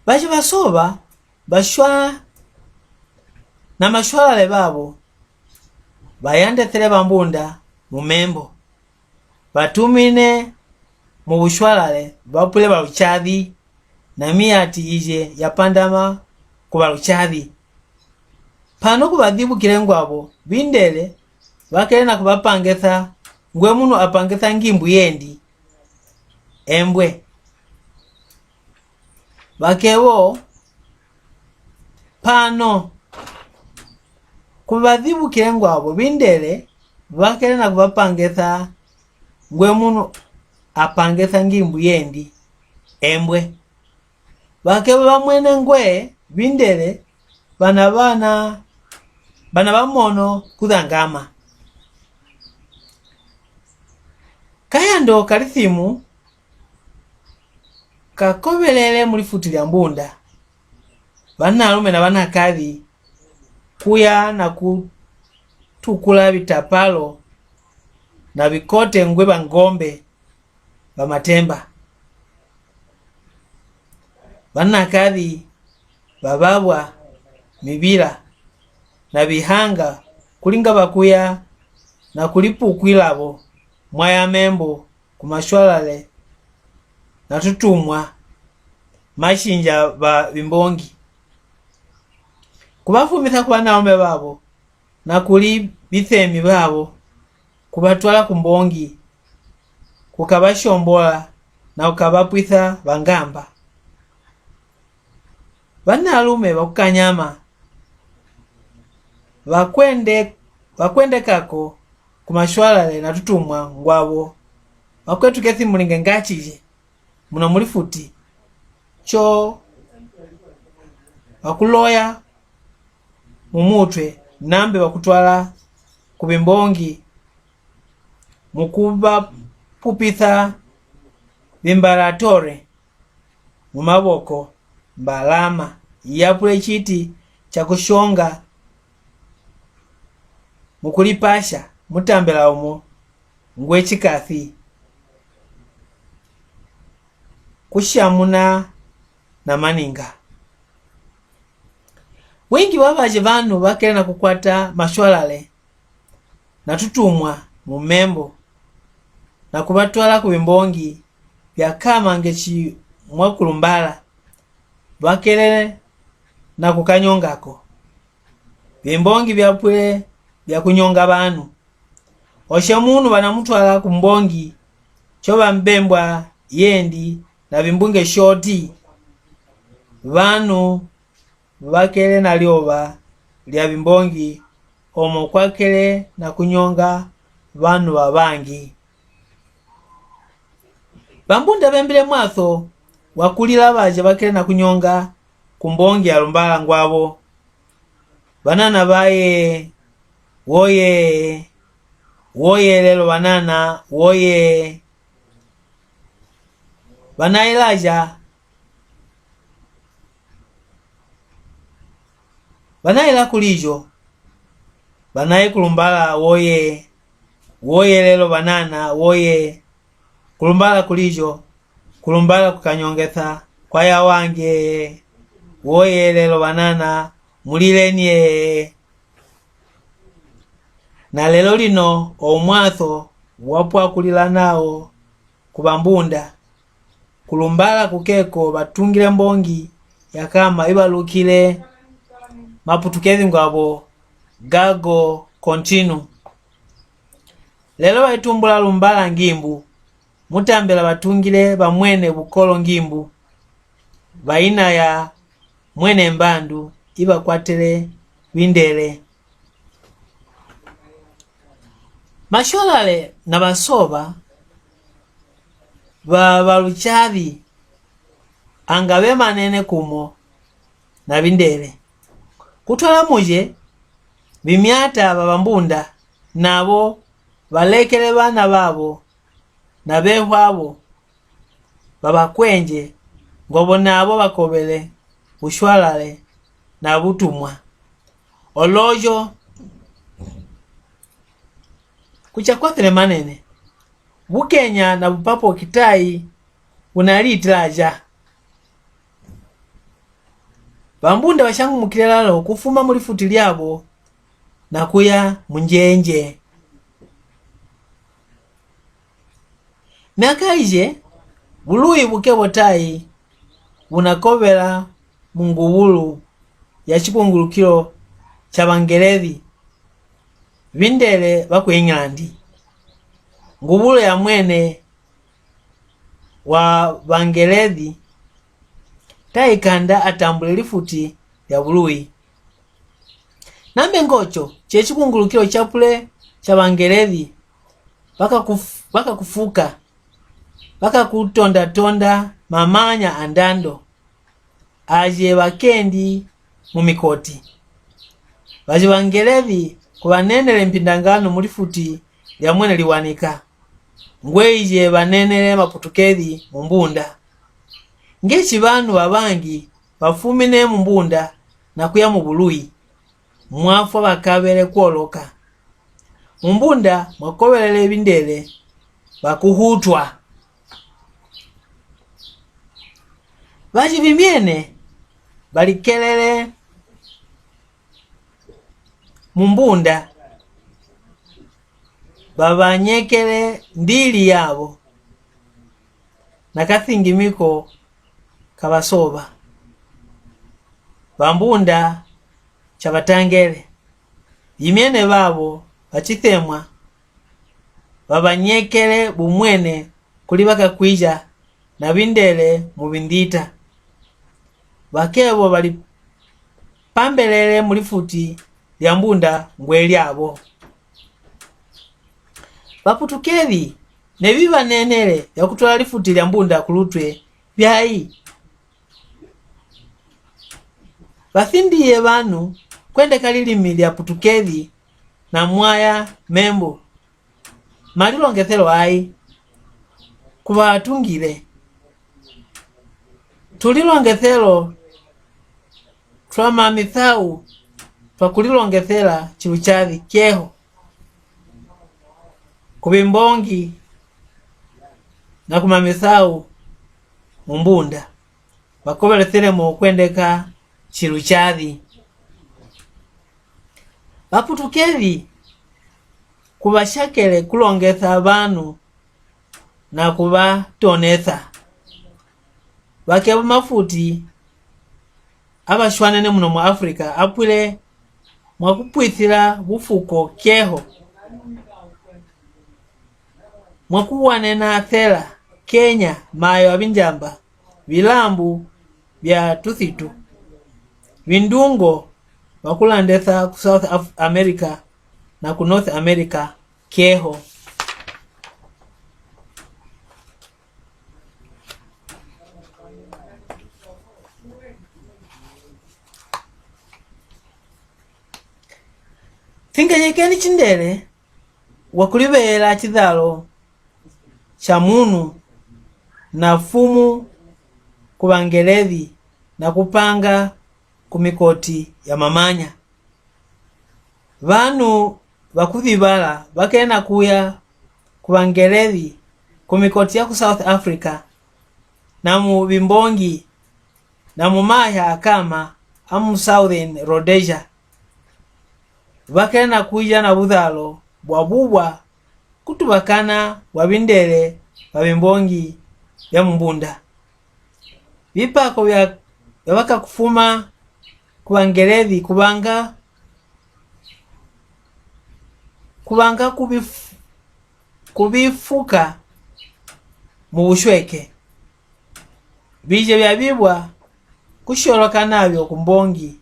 Baje Basova bashwa na mashwalale babo bayandethele Bambunda mu membo. Batumine mu bushwalale bapwile Baluchadhi, na miyati ije yapandama ku Baluchadhi. Pano kubadhibukile ngwabo bindele, bakele na kubapangetha ngwe munu apangetha ngimbu yendi embwe. Bakebo pano kubadhibukile ngwabo bindele, bakele na kubapangetha ngwe munu apangetha ngimbu yendi embwe. Bakebo bamwene ngwe bindele bana bana bana bamono kudhangama. Kayando ka lithimu kakobelele mu lifuti lya Mbunda. Banalume na banakadhi kuya na kutukula bitapalo na bikote ngwe bangombe ba matemba. Banakadhi bababwa mibila na bihanga kuli nga bakuya na kulipukwilabo mwa ya membo ku mashwalale na tutumwa mashinja ba bimbongi. Kubafumisa ku banalume babo na kuli bithemi babo, kubatwala ku mbongi, kukabashombola na kukabapwisa bangamba. Banalume ba ku Kanyama bakwende, bakwendekako ku mashwalale na tutumwa ngwabo, bakwetuke thimulinge ngatije muno muli futi, co bakuloya mu mutwe, nambe bakutwala ku bimbongi mu kubapupitha bimbalatore mu maboko, mbalama yapule citi ca kushonga mu kulipasha mutambela umo ngwe cikathi, kushamuna na maninga. Bwingi bwa baje banu bakele na kukwata mashwalale na tutumwa mu membo na kubatwala ku bimbongi byakama nge ci mwa kulumbala, bakele na kukanyongako. Bimbongi byapwile bya kunyonga banu. Oshe munu banamutwala ku mbongi, co bambembwa yendi na bimbunge shoti. Banu bakele na lyoba lya bimbongi, omo kwakele na kunyonga banu babangi. Bambunda bembile mwatho wa kulila baje bakele na kunyonga ku mbongi ya lumbala ngwabo. Banana baye, woye, woye lelo banana, woye. Bana Elijah, bana ila kulijo, bana ye kulumbala, woye, woye lelo banana, woye. Kulumbala kulijo, kulumbala kukanyongetha, kwaya wange, woye lelo banana, mulileni ye. Na lelo lino, omwatho wapwa kulila nao ku Bambunda. Kulumbala kukeko batungile mbongi yakama ibalukile maputukezi ngwabo, gago continue. Lelo baitumbula lumbala ngimbu, mutambela batungile bamwene bukolo ngimbu, baina ya mwene mbandu ibakwatele bindele. Mashwalale na basoba ba baluchadi anga be manene kumo na Bindele. Kutwala muje, bimyata ba Bambunda nabo balekele bana babo na behwabo babakwenje, ngobo nabo bakobele bushwalale na butumwa. Olojo kucha kwathele manene, bukenya na bupapo kitai bunalitilaja. Bambunda bashangumukile lalo kufuma mu lifuti lyabo na kuya mu njenje. Myaka ije, buluwi buke botai bunakobela mu ngubulu ya chikungulukilo cha Bangeledi, Bindele ba ku England. Ngubulu ya mwene wa Bangeledi taikanda atambule lifuti lya buluwi. Nambe ngocho, che chikungulukilo cha pule cha Bangeledi bakakuf-, bakakufuka, bakakutondatonda mamanya a ndando, aje bakendi mu mikoti. Baje Bangeledi kubanenele mpindangano mu lifuti lya mwene liwanika, ngwe ije banenele Maputukedi mu Mbunda. Nge chi banu babangi bafumine mu Mbunda na kuya mu buluwi, mwafwa bakabele kuoloka. Mu Mbunda mwakobelele Bindele bakuhutwa. Baji bimyene balikelele mu Mbunda, babanyekele ndili yabo na kasingimiko ka basoba. Bambunda chabatangele, bimyene babo bachitemwa, babanyekele bumwene kuli bakakwija na Bindele mu bindita. Bakebo balipambelele mu lifuti lya Mbunda ngwe lyabo. Baputukedi nebibanenele bya kutwala lifuti lya Mbunda ku lutwe byai? Basindiye banu kwendeka lilimi lya Putukedi na mwaya membo. Malilongethelo ai kubatungile? Tulilongethelo twa mamithau twa kulilongethela Chiluchadi keho, ku Bimbongi na ku mamithau mu Mbunda. Bakobelesele mo kwendeka Chiluchadi. Baputukedi kubashakele kulongesa banu na kubatonesa. Bakebo mafuti abashwanene muno mu Africa apwile mwa kupwisila bufuko keho, mwa kuwanena Thela, Kenya, mayo a binjamba, bilambu bya tusitu, bindungo, bakulandesa ku South Af-, America na ku North America keho. Singenyekeni Chindele wa kulibeyela chizalo cha munu na fumu ku Bangeledi na kupanga ku mikoti ya mamanya. Banu bakuzibala bakena kuya ku Bangeledi ku mikoti ya ku South Africa na mu Bimbongi na mu mahya akama a mu Southern Rhodesia. Bakena kuja na buzalo bwa bubwa kutubakana bwa Bindele ba Bimbongi bya mu Mbunda. Bipako bya, bya bakakufuma ku Bangeledi kubanga, kubanga kubif-, kubifuka mu bushweke. Bije byabibwa kusholoka nabyo ku Mbongi,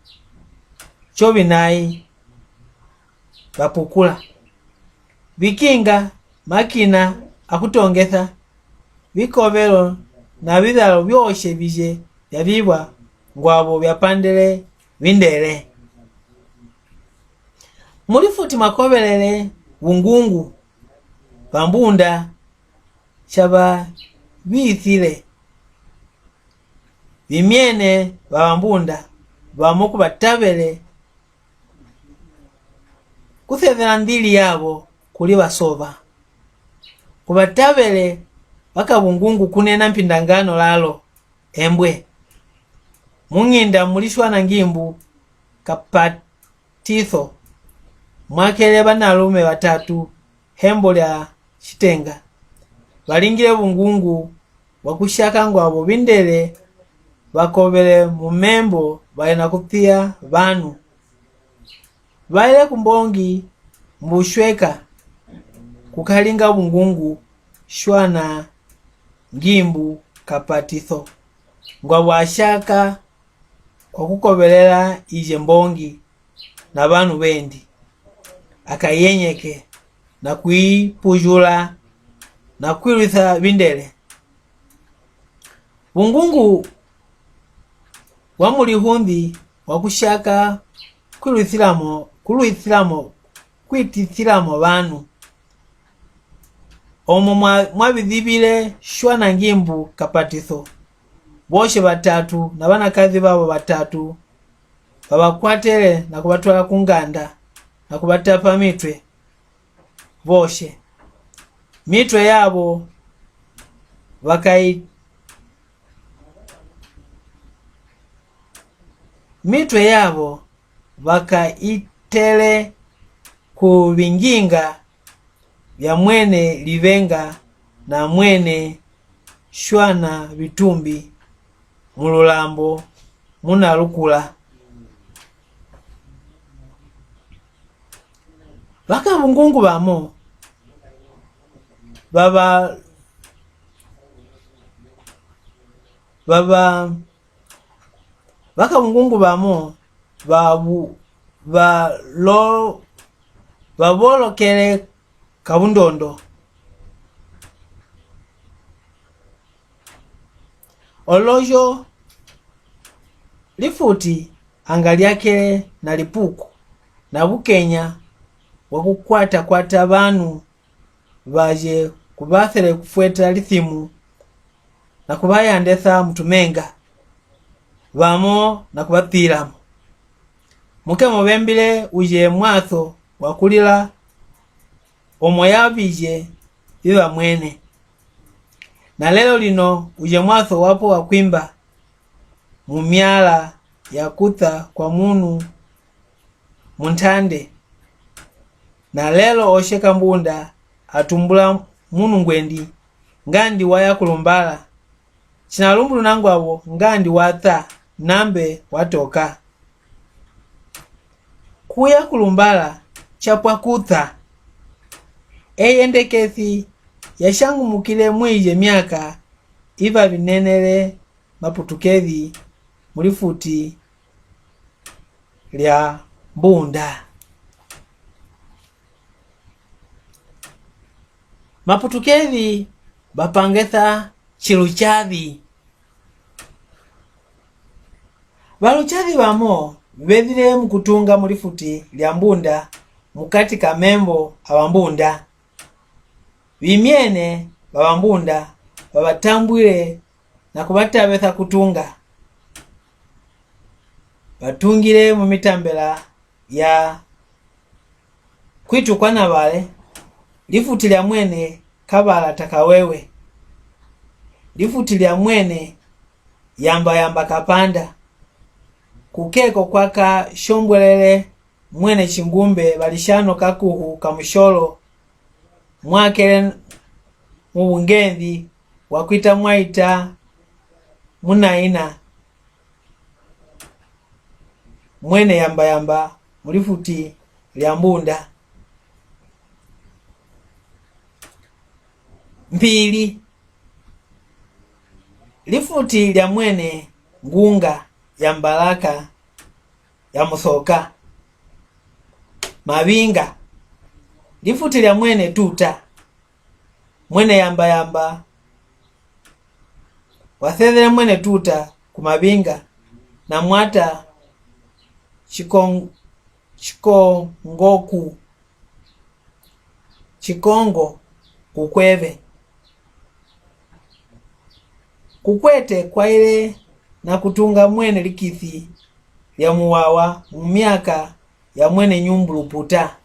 cho binayi bapukula. bikinga, makina a kutongesa, bikobelo na bizalo byoshe bizhe byabibwa ngwabo byapandele bindele. Muli futi makobelele bungungu ba mbunda sha ba bisile, bimyene ba bambunda bamo ku ba tabele kusezela ndili yabo kuli basoba. Ku ba tabele ba ka bungungu kunena mpindangano lalo, embwe. Muñinda muli shwana ngimbu ka pa tiso, mwakele banalume batatu hembo lya shitenga. Balingile bungungu bwa kushaka ngwabo bindele bakobele mu membo baena kupiya banu. Baile ku mbongi mbushweka kukalinga bungungu shwana ngimbu ka pa tiso. Ngwabo ashaka kwa kukobelela ije mbongi na banu bendi, akayenyeke na kuipujula na kuilwisa bindele. Bungungu bwa muli hundi bwa kushaka kuilwisilamo, kulwisilamo, kuitisilamo banu. Omo mwa, mwabizibile shwana ngimbu ka pa tiso. Boshe batatu na banakazi babo batatu babakwatele na kubatwala ku nganda na kubatapa mitwe boshe. Mitwe yabo bakai-, mitwe yabo bakaitele ku binginga bya mwene libenga na mwene shwana bitumbi mu lulambo muna lukula. Baka bungungu bamo baba, baba, baka bungungu bamo babu, balo, babolokele ka bundondo. Olojo lifuti anga lyakele na lipuku na bukenya bwa kukwata-kwata banu baje kubafele kufweta lisimu na kubayandesa mu tumenga, bamo na kubapiilamo. Muke mubembile uje mwaso wa kulila omo yabije biba mwene. Na lelo lino uje mwaso wapo wa kwimba mu myala ya kuta kwa munu mu ntande. Na lelo osheka mbunda atumbula munu ngwendi, ngandi waya kulumbala. Chinalumbuluna ngwabo ngandi wata nambe watoka. Kuya kulumbala chapwa kuta. Eye ndekesi yashangumukile mwije myaka iba binenele maputukezi muli futi lya mbunda. Maputukezi bapangesa chiluchazi. Baluchazi bamo bezile mukutunga muli futi lya mbunda mukati ka membo a bambunda. Bimyene ba bambunda babatambwile na kubatabesa kutunga. Batungile mu mitambela ya kwitukwa na bale, lifuti lya mwene kabala takawewe, lifuti lya mwene yamba-yamba kapanda, kukeko kwaka shombwelele mwene chingumbe balishano kakuhu kamusholo, mwakele mu bungenzi bwa kwita mwaita munaina mwene yamba-yamba mu lifuti lya mbunda. Mpili, lifuti lya mwene ngunga ya mbalaka ya musoka. Mabinga, Lifuti lya mwene tuta, mwene yamba yamba, wasezele mwene tuta ku Mabinga, na mwata Chikong-, Chikongoku, Chikongo ku Kwebe. Kukwete kwaile na kutunga mwene likisi lya muwawa mu myaka ya mwene nyumbu Luputa.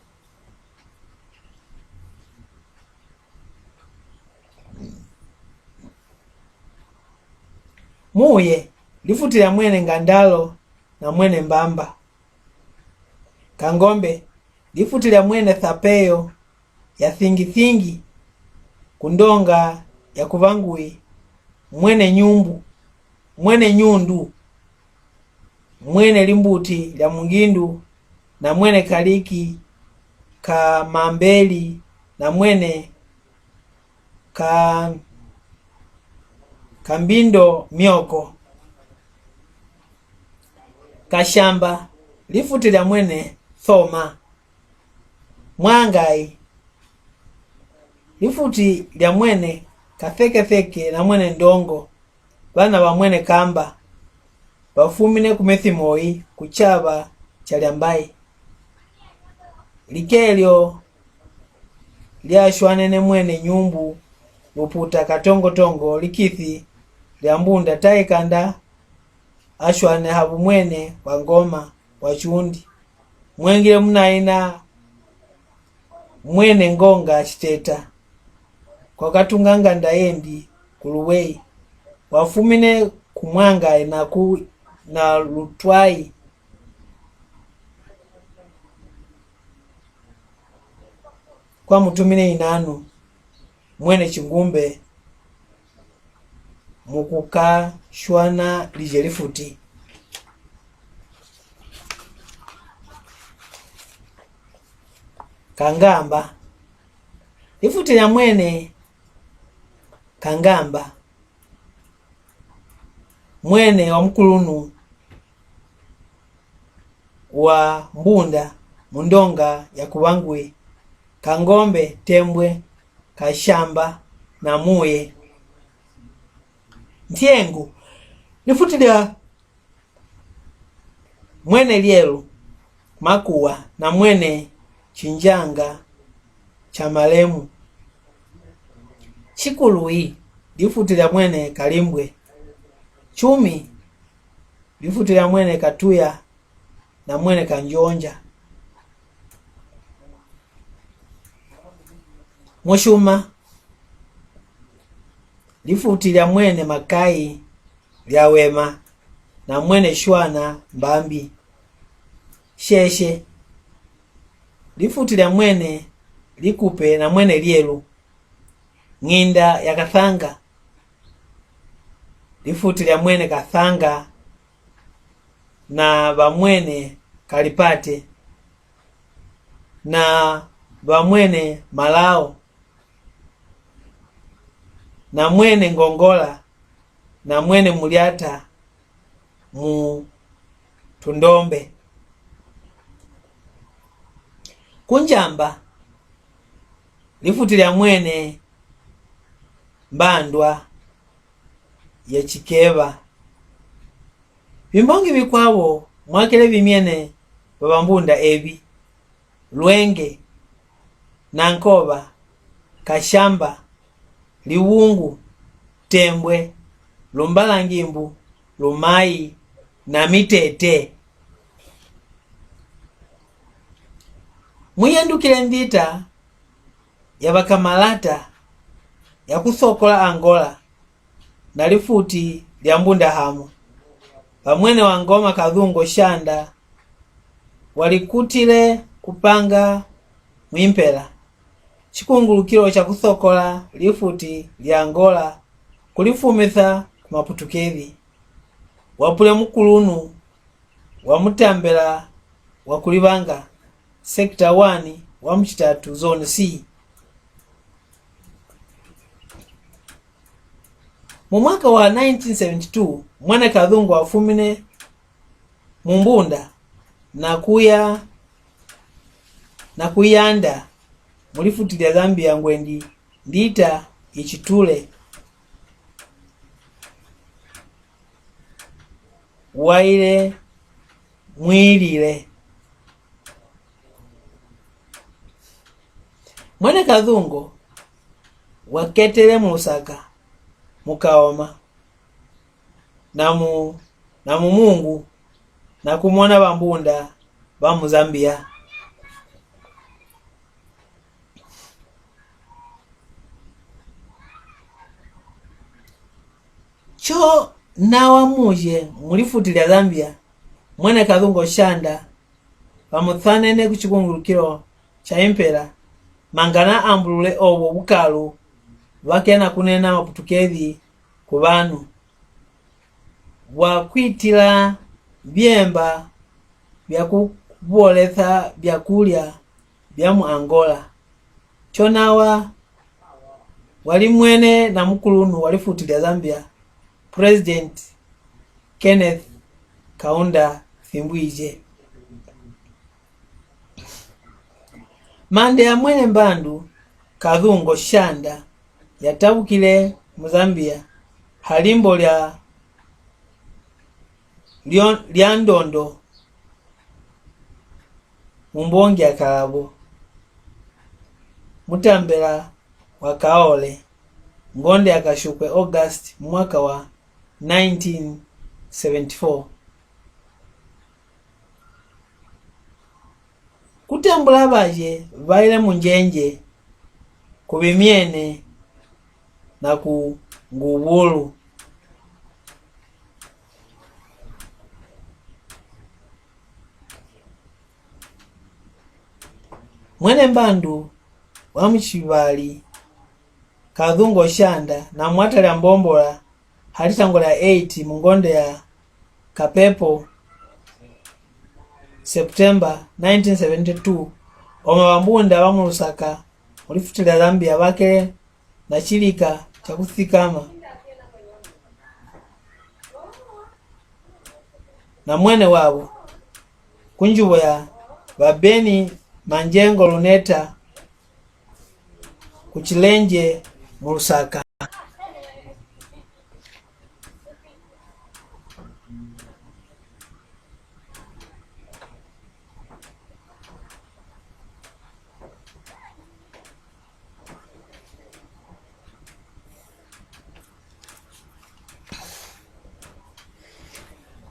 Muye, lifuti lya mwene Ngandalo na mwene Mbamba. Kangombe, lifuti lya mwene Thapeyo ya Thingi Thingi, ku ndonga ya ku Bangui, mwene nyumbu, mwene nyundu, mwene limbuti lya Mungindu, na mwene kaliki ka Mambeli, na mwene ka, ka Mbindo Myoko. Kashamba, lifuti lya mwene Thoma. Mwangai, lifuti lya mwene Katheketheke na mwene Ndongo, bana ba mwene Kamba, bafumine ku Methimoi ku caba ca Lyambai. Likelyo lyashwanene mwene nyumbu Luputa Katongotongo likisi lya mbunda Taikanda ashwane ha bumwene bwa ngoma bwa Chundi. Mwengile munaina mwene Ngonga Chiteta, kwakatunga nganda yendi ku Luwei. Wafumine ku Mwangai na ku, na Lutwai. Kwa mutumine inanu mwene Chingumbe mu kukashwana lije lifuti. Kangamba. Lifuti lya mwene Kangamba, mwene wa mukulunu wa mbunda mu ndonga ya ku Bangui, Kangombe, Tembwe, Kashamba na Muye. Ntiengu, lifuti lya mwene Lyelu, Makuwa, na mwene Chinjanga cha Malemu. Chikului, lifuti lya mwene Kalimbwe. Chumi, lifuti lya mwene Katuya na mwene Kanjonja. Mushuma, lifuti lya mwene Makai lya Wema na mwene Shwana Mbambi. Sheshe, lifuti lya mwene Likupe na mwene Lyelu. Ng'inda ya Kathanga, lifuti lya mwene Kathanga na bamwene Kalipate na bamwene Malao na mwene Ngongola na mwene Mulyata mu Tundombe. Kunjamba, lifuti lya mwene Mbandwa ya Chikeba. Bimbongi bikwabo mwakele bimyene baba mbunda ebi: Lwenge, Nankoba, Kashamba, Liwungu, Tembwe, Lumbalangimbu, Lumai na Mitete. Muyendukile mvita ya bakamalata ya kusokola Angola na lifuti lya mbunda hamo. Bamwene wa ngoma Kadhungo Shanda walikutile kupanga mwimpela chikungulukilo cha kusokola lifuti lya Angola kulifumisa ku Maputukezi. Wapule mukulunu wa Mutambela wa Kulibanga, Sector one wa Muchitatu, Zone C. Mu mwaka wa nineteen seventy-two, Mwene Kadhungu wafumine mu mbunda na kuya, na kuyanda mu lifuti lya Zambia ngwendi, Ndita Ichitule waile mwilile. Mwene Kazungo waketele mu Lusaka, mu Kaoma, na mu, na mu Mungu, na kumona bambunda ba mu Zambia. Cho nawa muje mu lifuti lya Zambia, Mwene Kazungo Shanda bamusanene ku chikungulukilo cha Impela, mangana ambulule obo bukalu bwakena kunena Maputukezi ku banu, bwa kwitila biemba bya kubolesa byakulya bya mu Angola. Cho nawa walimwene na mukulunu wa lifuti lya Zambia, President Kenneth Kaunda Simbwije. Mande ya Mwene Mbandu Kazungo Shanda yatabukile mu Zambia ha limbo lya, lyo, lya ndondo mu mbongi ya Kalabo, mutambela wa Kaole, ngonde ya Kashukwe, August, mwaka wa nineteen seventy-four. Kutambula baje baile mu njenje, ku bimyene na ku ngubulu. Mwene Mbandu wa Mushibali Kazungo Shanda na Mwata lya Mbombola ha litango lya eight mu ngonde ya Kapepo, September nineteen seventy-two, oma bambunda ba mu Lusaka mu lifuti lya Zambia bakele na chilika cha kusikama na mwene wabo ku njubo ya ba Beni Manjengo Luneta ku Chilenje mu Lusaka.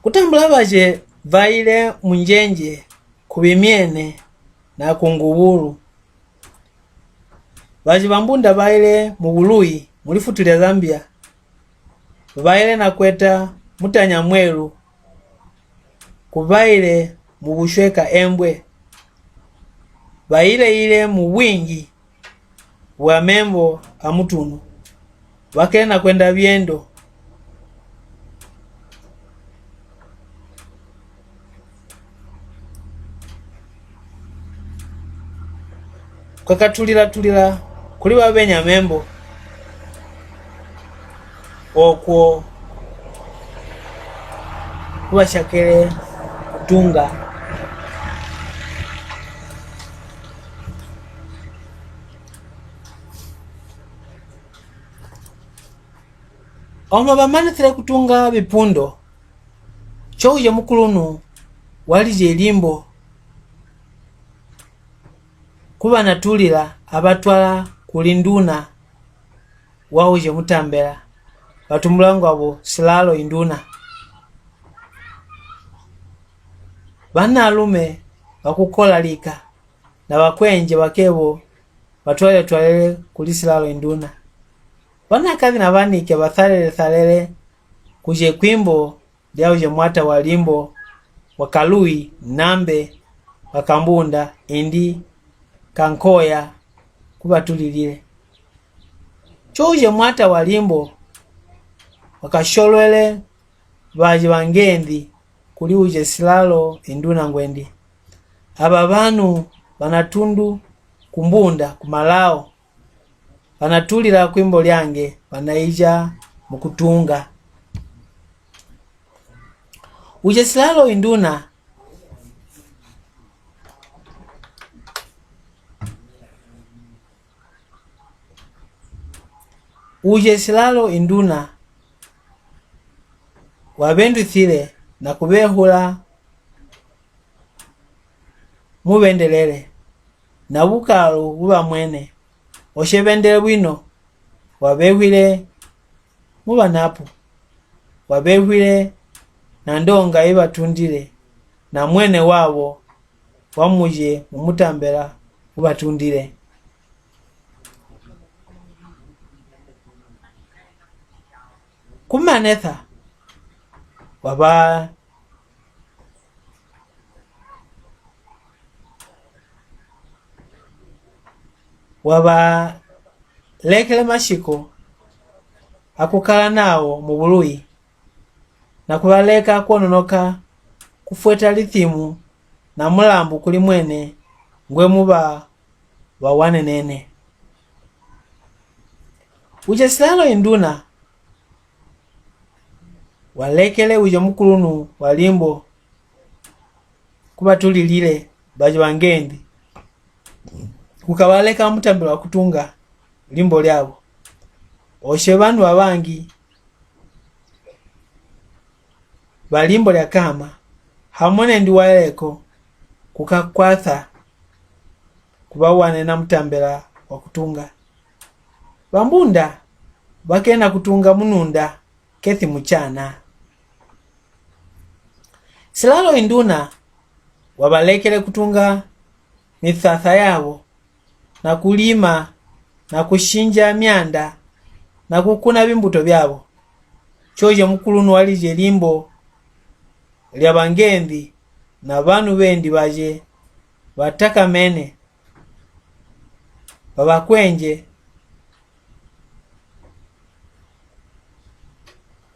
Kutambula baje baile mu njenje, ku bimyene na ku ngubulu. Baje bambunda baile mu buluyi mu lifuti lya Zambia, baile na kweta mutanya mwelu, ku baile mu bushweka embwe, baile ile mu bwingi bwa membo a mutunu, bakele na kwenda biendo. Kwakatulila-tulila kuli babenya membo, okwo kubashakele kutunga. Oma bamanisile kutunga bipundo, chouje mukulunu walije limbo kubanatulila, abatwala kuli nduna wauje mutambela, batumbula ngwabo Silalo Induna. Banalume bakukola lika na bakwenje bakebo batwalele-twalele kuli Silalo Induna. Banakazi na banike basalele-salele kuje kwimbo lyauje mwata wa limbo wa Kaluyi Nambe wa Kambunda, indi Kankoya kubatulilile. Chouje mwata wa limbo wakasholwele baje bangendi kuli uje Silalo Induna ngwendi, aba banu banatundu kumbunda ku Malao, banatulila kwimbo lyange, banaija mukutunga. Uje Silalo Induna Uje silalo induna, wabendusile na kubehula mubendelele, na bukalu bubamwene, oshe bendele bwino, wabehwile mubanapu, wabehwile na ndonga ibatundile, na mwene wabo wa muje mumutambela ubatundile. Kumanetha waba wabalekele mashiko akukala nao mubului, na kubaleka kuononoka kufweta lithimu na mulambu kuli mwene ngwe muba bawanenene. Uje silalo induna, walekele uje mukulunu wa limbo kubatulilile baje bangendi, kukabaleka mutambelo wa kutunga limbo liabo. Oshe bandu babangi ba limbo lya kama, hamwe nendi waeleko kukakwatha kubawanena mutambela wa kutunga. Bambunda bakena kutunga mununda kethi muchana. Silalo induna wabalekele kutunga misasa yabo, na kulima, na kushinja mianda, na kukuna bimbuto byabo. Choje mukulunu walije limbo lya bangendi na banu bendi baje batakamene, babakwenje,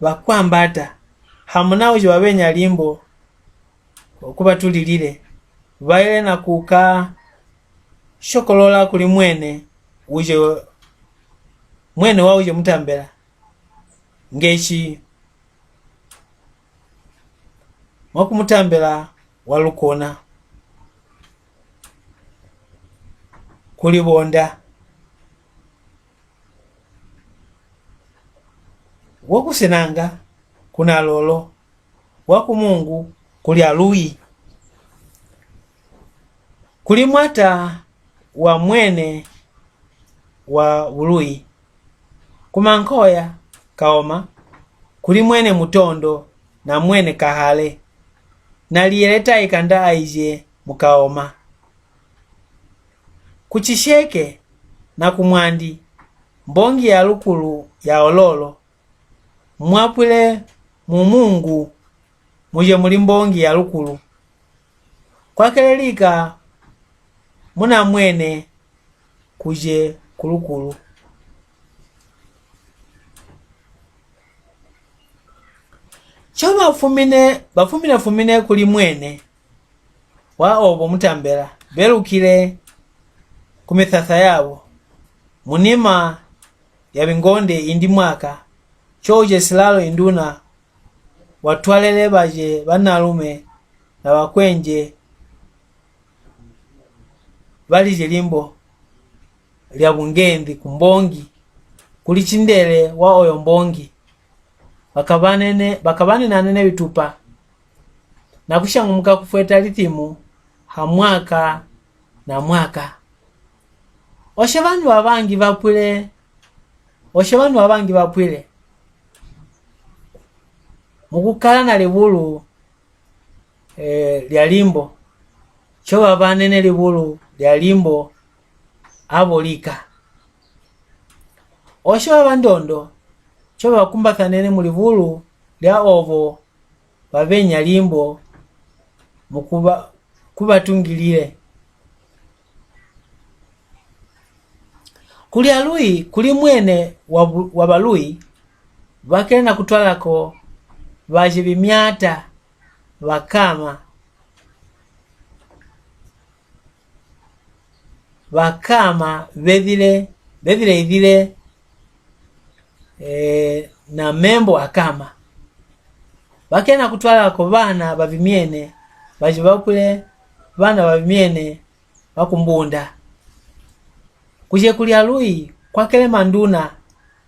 bakwambata, hamuna uje babenya limbo kubatulilile, baile na kuka shokolola kuli mwene uje, mwene wa uje mutambela, ngeshi mwa kumutambela wa lukona kulibonda. Wo kusinanga kuna lolo, wa ku Mungu kuli alui. Kuli mwata wa mwene wa bului. Ku mankoya kaoma, kuli mwene mutondo na mwene kahale, na liyeleta ikanda aije mu kaoma. Ku chisheke na ku mwandi, mbongi ya lukulu ya ololo, mwapwile mu Mungu, muje muli mbongi ya lukulu. Kwakele lika muna mwene kuje ku lukulu. Cho bafumine, bafumine fumine kuli mwene wa obo mutambela, belukile ku misasa yabo, munima ya bingonde indi mwaka, cho uje silalo induna watwalele baje banalume na bakwenje balije limbo lya bungendi ku mbongi, kuli chindele wa oyo mbongi. Bakabanene, bakabanenanene bitupa, na kushangumuka kufweta lithimu ha mwaka na mwaka. Oshe bandu babangi bapwile, oshe bandu babangi bapwile mu kukala na libulu, eh, lya limbo, cho babanene libulu lya limbo abo lika. Osho babandondo, cho bakumbasanene mu libulu lya obo babenya limbo mu kuba, kubatungilile. Kuli alui, kuli mwene wa bu-, wa balui, bakena kutwalako baje bimyata bakama, bakama bebile, bebile idile, eh, na membo akama. Bakena kutwalako bana babimyene, baje bapwile bana babimyene bakumbunda. Kuje kuli alui kwakele manduna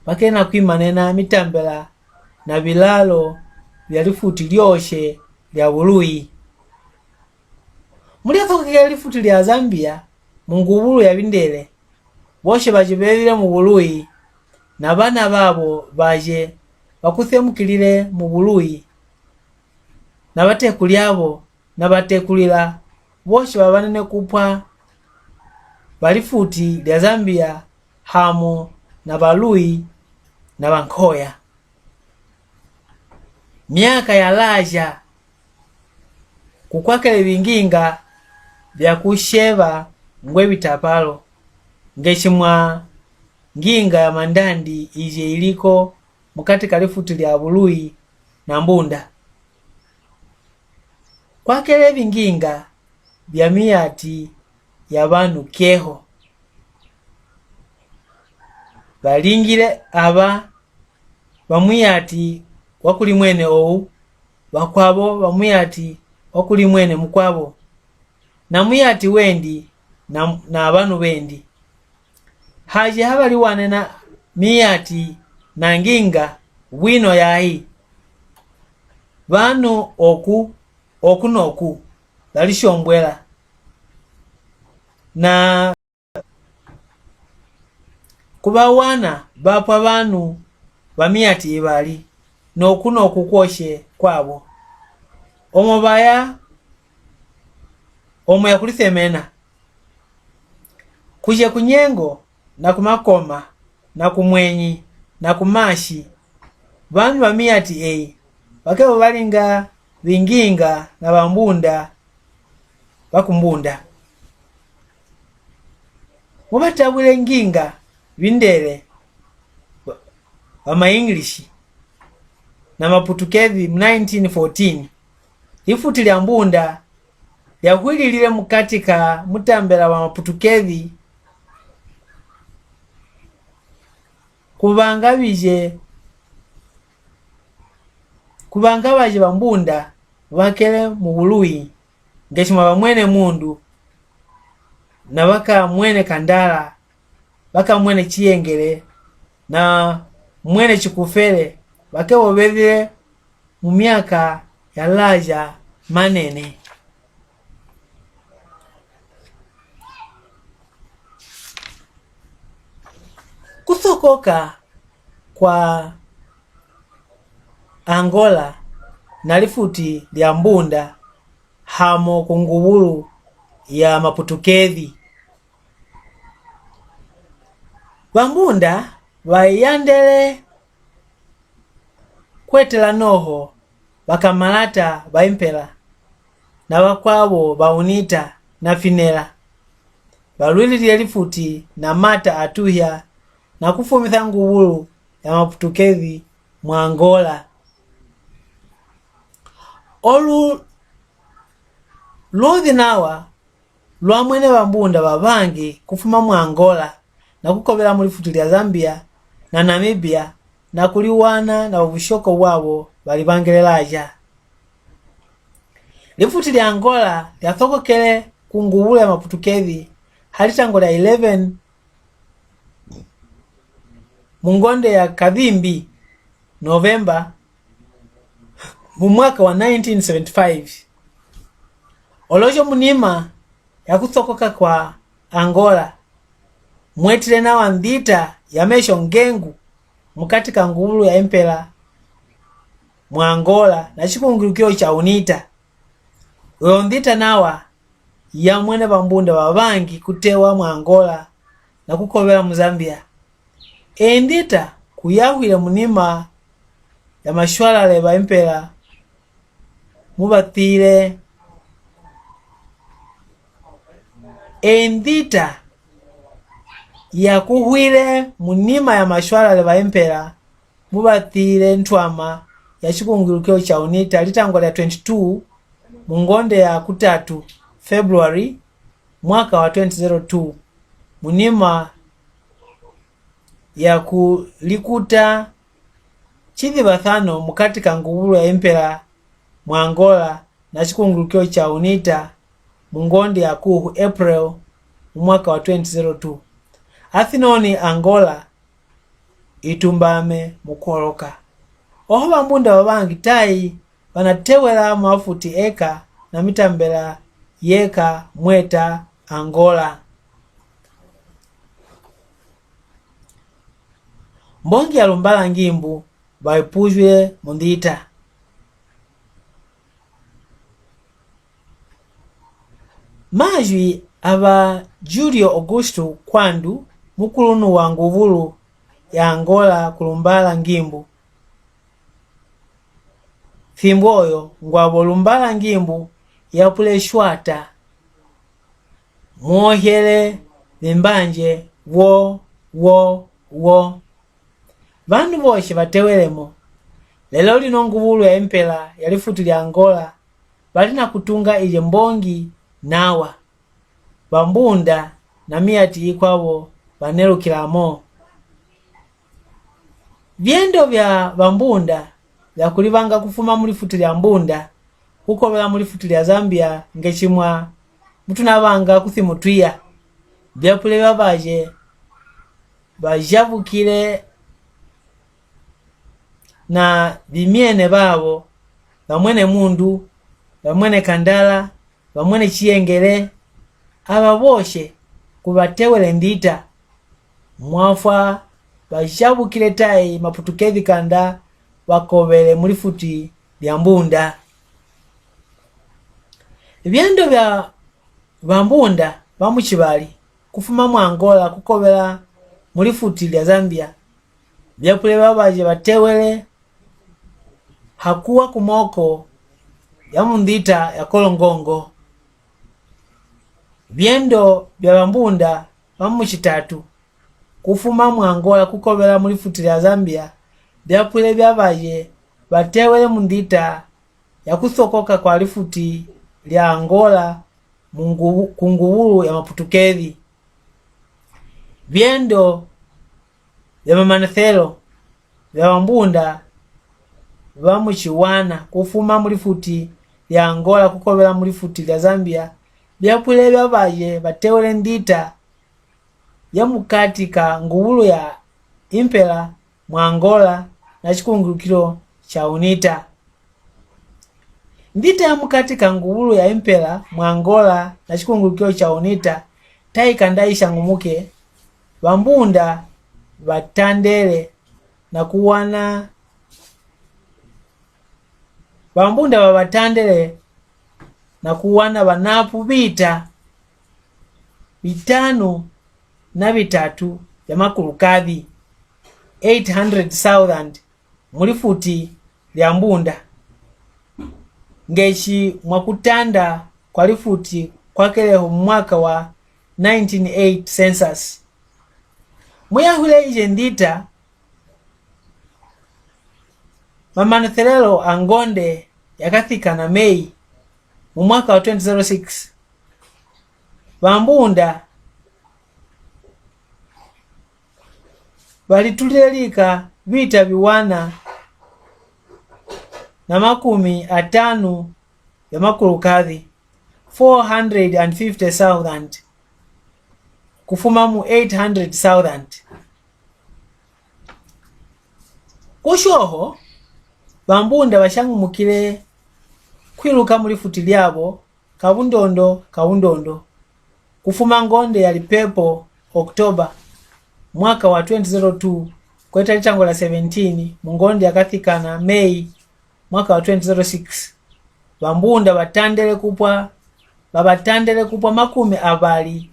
bakena kuimanena mitambela na bilalo bya lifuti lyoshe lya bului. Mu lyathokeke lifuti lya Zambia, mu ngubulu ya bindele, boshe baje bebile mu bului, na bana babo baje bakuthemukilile mu bului, na batekuli abo, na batekulila, boshe babanene kupwa ba lifuti lya Zambia, hamo na balui na bankoya. Myaka yalaja, kukwakele binginga bya kusheba ngwe bitapalo, nge shimwa nginga ya mandandi ije iliko mukati ka lifuti lya bului na mbunda. Kwakele binginga bya miyati ya banu keho. Balingile aba ba muyati wa kuli mwene ou, bakwabo ba muyati wa kuli mwene mukwabo, na muyati wendi na, na banu bendi. Haje habaliwanena miyati na nginga bwino yayi, banu oku, oku noku, balishombwela. Na kubawana bapwa banu ba miyati ibali, noku noku kwoshe kwabo. Omo baya, omo ya kulisemena. Kuje ku Nyengo, na ku Makoma, na ku Mwenyi, na ku Mashi, banu ba miyati eyi, bakebo balinga binginga na bambunda ba ku mbunda. Mubatabwile nginga bindele ba, ba ma English na Maputukezi mu nineteen fourteen. Lifuti lya mbunda lyahwililile mukati ka mutambela wa Maputukezi, kubanga bije, kubanga baje bambunda bakele mu bului, nge shimwa bamwene mundu, na bakamwene kandala, bakamwene chiyengele, na mwene chikufele, bakebo bebile mu myaka yalaja manene. Kusokoka kwa Angola na lifuti lya mbunda hamo ku ngubulu ya Maputukezi. Bambunda bayandele kwetela noho bakamalata ba impela, na bakwabo ba unita na finela. Balwililile lifuti na mata a tuhya na kufumisa ngubulu ya Maputukezi mu Angola. Olu luzi nawa lwamwene bambunda babangi kufuma mu Angola na kukobela mu lifuti lya Zambia na Namibia, na kuliwana na bushoko bwabo balibangelelaja. Lifuti lya Angola lyasokokele ku ngubulu ya Maputukezi ha litangwa lya eleven mu ngonde ya Kavimbi, November, mu mwaka wa nineteen seventy-five. Olosho munima ya kusokoka kwa Angola, mwetile nawa ndita ya mesho ngengu mukati ka ngubulu ya impela mu Angola na chikungulukilo cha unita. Oyo ndita nawa yamwene bambunda babangi kutewa mu Angola na kukobela mu Zambia. Endita kuyahwile munima ya mashwalale ba impela mubatile. Endita yakuhwile munima ya mashwalale ba impela mubatile ntwama ya chikungulukilo cha unita litangwa lya twenty-two mu ngonde ya kutatu, February, mwaka wa twenty zero two, munima ya kulikuta chizibathano mukati ka ngubulu ya impela mu Angola na chikungulukilo cha unita mu ngonde ya kuhu, April, mu mwaka wa twenty zero two. Athinoni Angola itumbame mu koloka. Oho bambunda babangi tai banatewela mwa futi eka na mitambela yeka mweta Angola. Mbongi ya Lumbala Ngimbu baipujwe mu ndita. Majwi aba Julio Augusto Kwandu, mukulunu wa nguvulu ya Angola ku Lumbala Ngimbu. Fimbo oyo ngwabo Lumbala Ngimbu yapule shwata. Mwohele bimbanje wo, wo, wo. Bandu boshe batewelemo. Lelo lino nguvulu ya impela ya lifuti lya Angola bali na kutunga ilye mbongi nawa. Bambunda na miyati ikwabo banelukilamo. Biendo bya bambunda bya kulibanga kufuma mu lifuti lya Mbunda kukobela mu lifuti lya Zambia nge cimwa mutunabanga kuthi mutwiya. Byapule byabaje bajabukile na bimyene babo, bamwene mundu, bamwene kandala, bamwene ciyengele, aba boshe kubatewele ndita. Mwafwa bajabukile tai Maputukezi kanda bakobele mu lifuti lya Mbunda. Biendo bya bambunda ba mucibali kufuma mu Angola kukobela mu lifuti lya Zambia, byapule byabaje batewele hakuwa ku moko ya mu ndita ya Kolongongo. Biendo bya bambunda ba mucitatu kufuma mu Angola kukobela mu lifuti lya Zambia, byapule byabaje batewele mu ndita ya kusokoka kwa lifuti lya Angola mu ngubu-, ku ngubulu ya Maputukezi. Biendo bya mamanithelo bya bambunda ba muciwana kufuma mu lifuti lya Angola kukobela mu lifuti lya Zambia, byapule byabaje batewele ndita ya mukati ka ngubulu ya impela mu Angola na cikungulukilo ca UNITA. Ndita ya mukati ka ngubulu ya impela mu Angola na cikungulukilo ca UNITA tai kanda ishangumuke, bambunda batandele na kuwana, bambunda babatandele na kuwana banapu bita bitanu na bitatu bya makulukadhi, eight hundred thousand, mu lifuti lya Mbunda. Nge ci mwa kutanda kwa lifuti kwakeleho mu mwaka wa nineteen eight census. Muyahwile ije ndita, mamanithelelo a ngonde yakathikana May mu mwaka wa twenty zero six. Bambunda balitulile lika bita biwana na makumi atanu bya makulukadhi, four hundred and fifty thousand, kufuma mu eight hundred thousand. Kushoho, bambunda bashangumukile kwiluka mu lifuti lyabo, kabundondo, kabundondo. Kufuma ngonde ya lipepo, October, mwaka wa twenty zero two, kweta litangwa lya seventeen, mu ngonde yakathikana May, mwaka wa twenty zero six. Bambunda batandele kupwa, babatandele kupwa makumi abali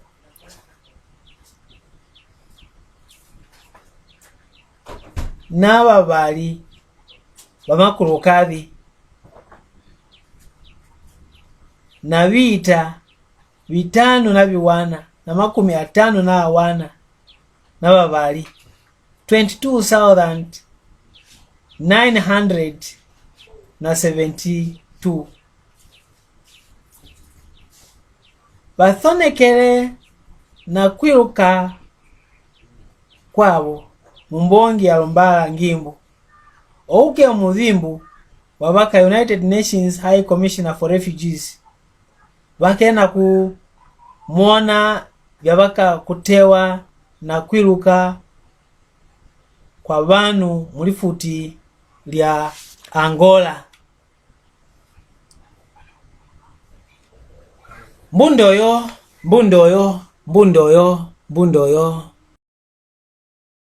na babali ba makulukadhi, na bita bitanu na biwana na makumi atanu na awana na babali, twenty-two thousand nine hundred na seventy-two. Bathonekele na kwiluka kwabo mu mbongi ya Lumbala Ngimbu. Ouke omudhimbu wa baka United Nations High Commissioner for Refugees bakena kumona bya baka kutewa na kwiluka kwa banu mu lifuti lya Angola. Mbundu oyo, mbundu oyo, mbundu oyo, mbundu oyo,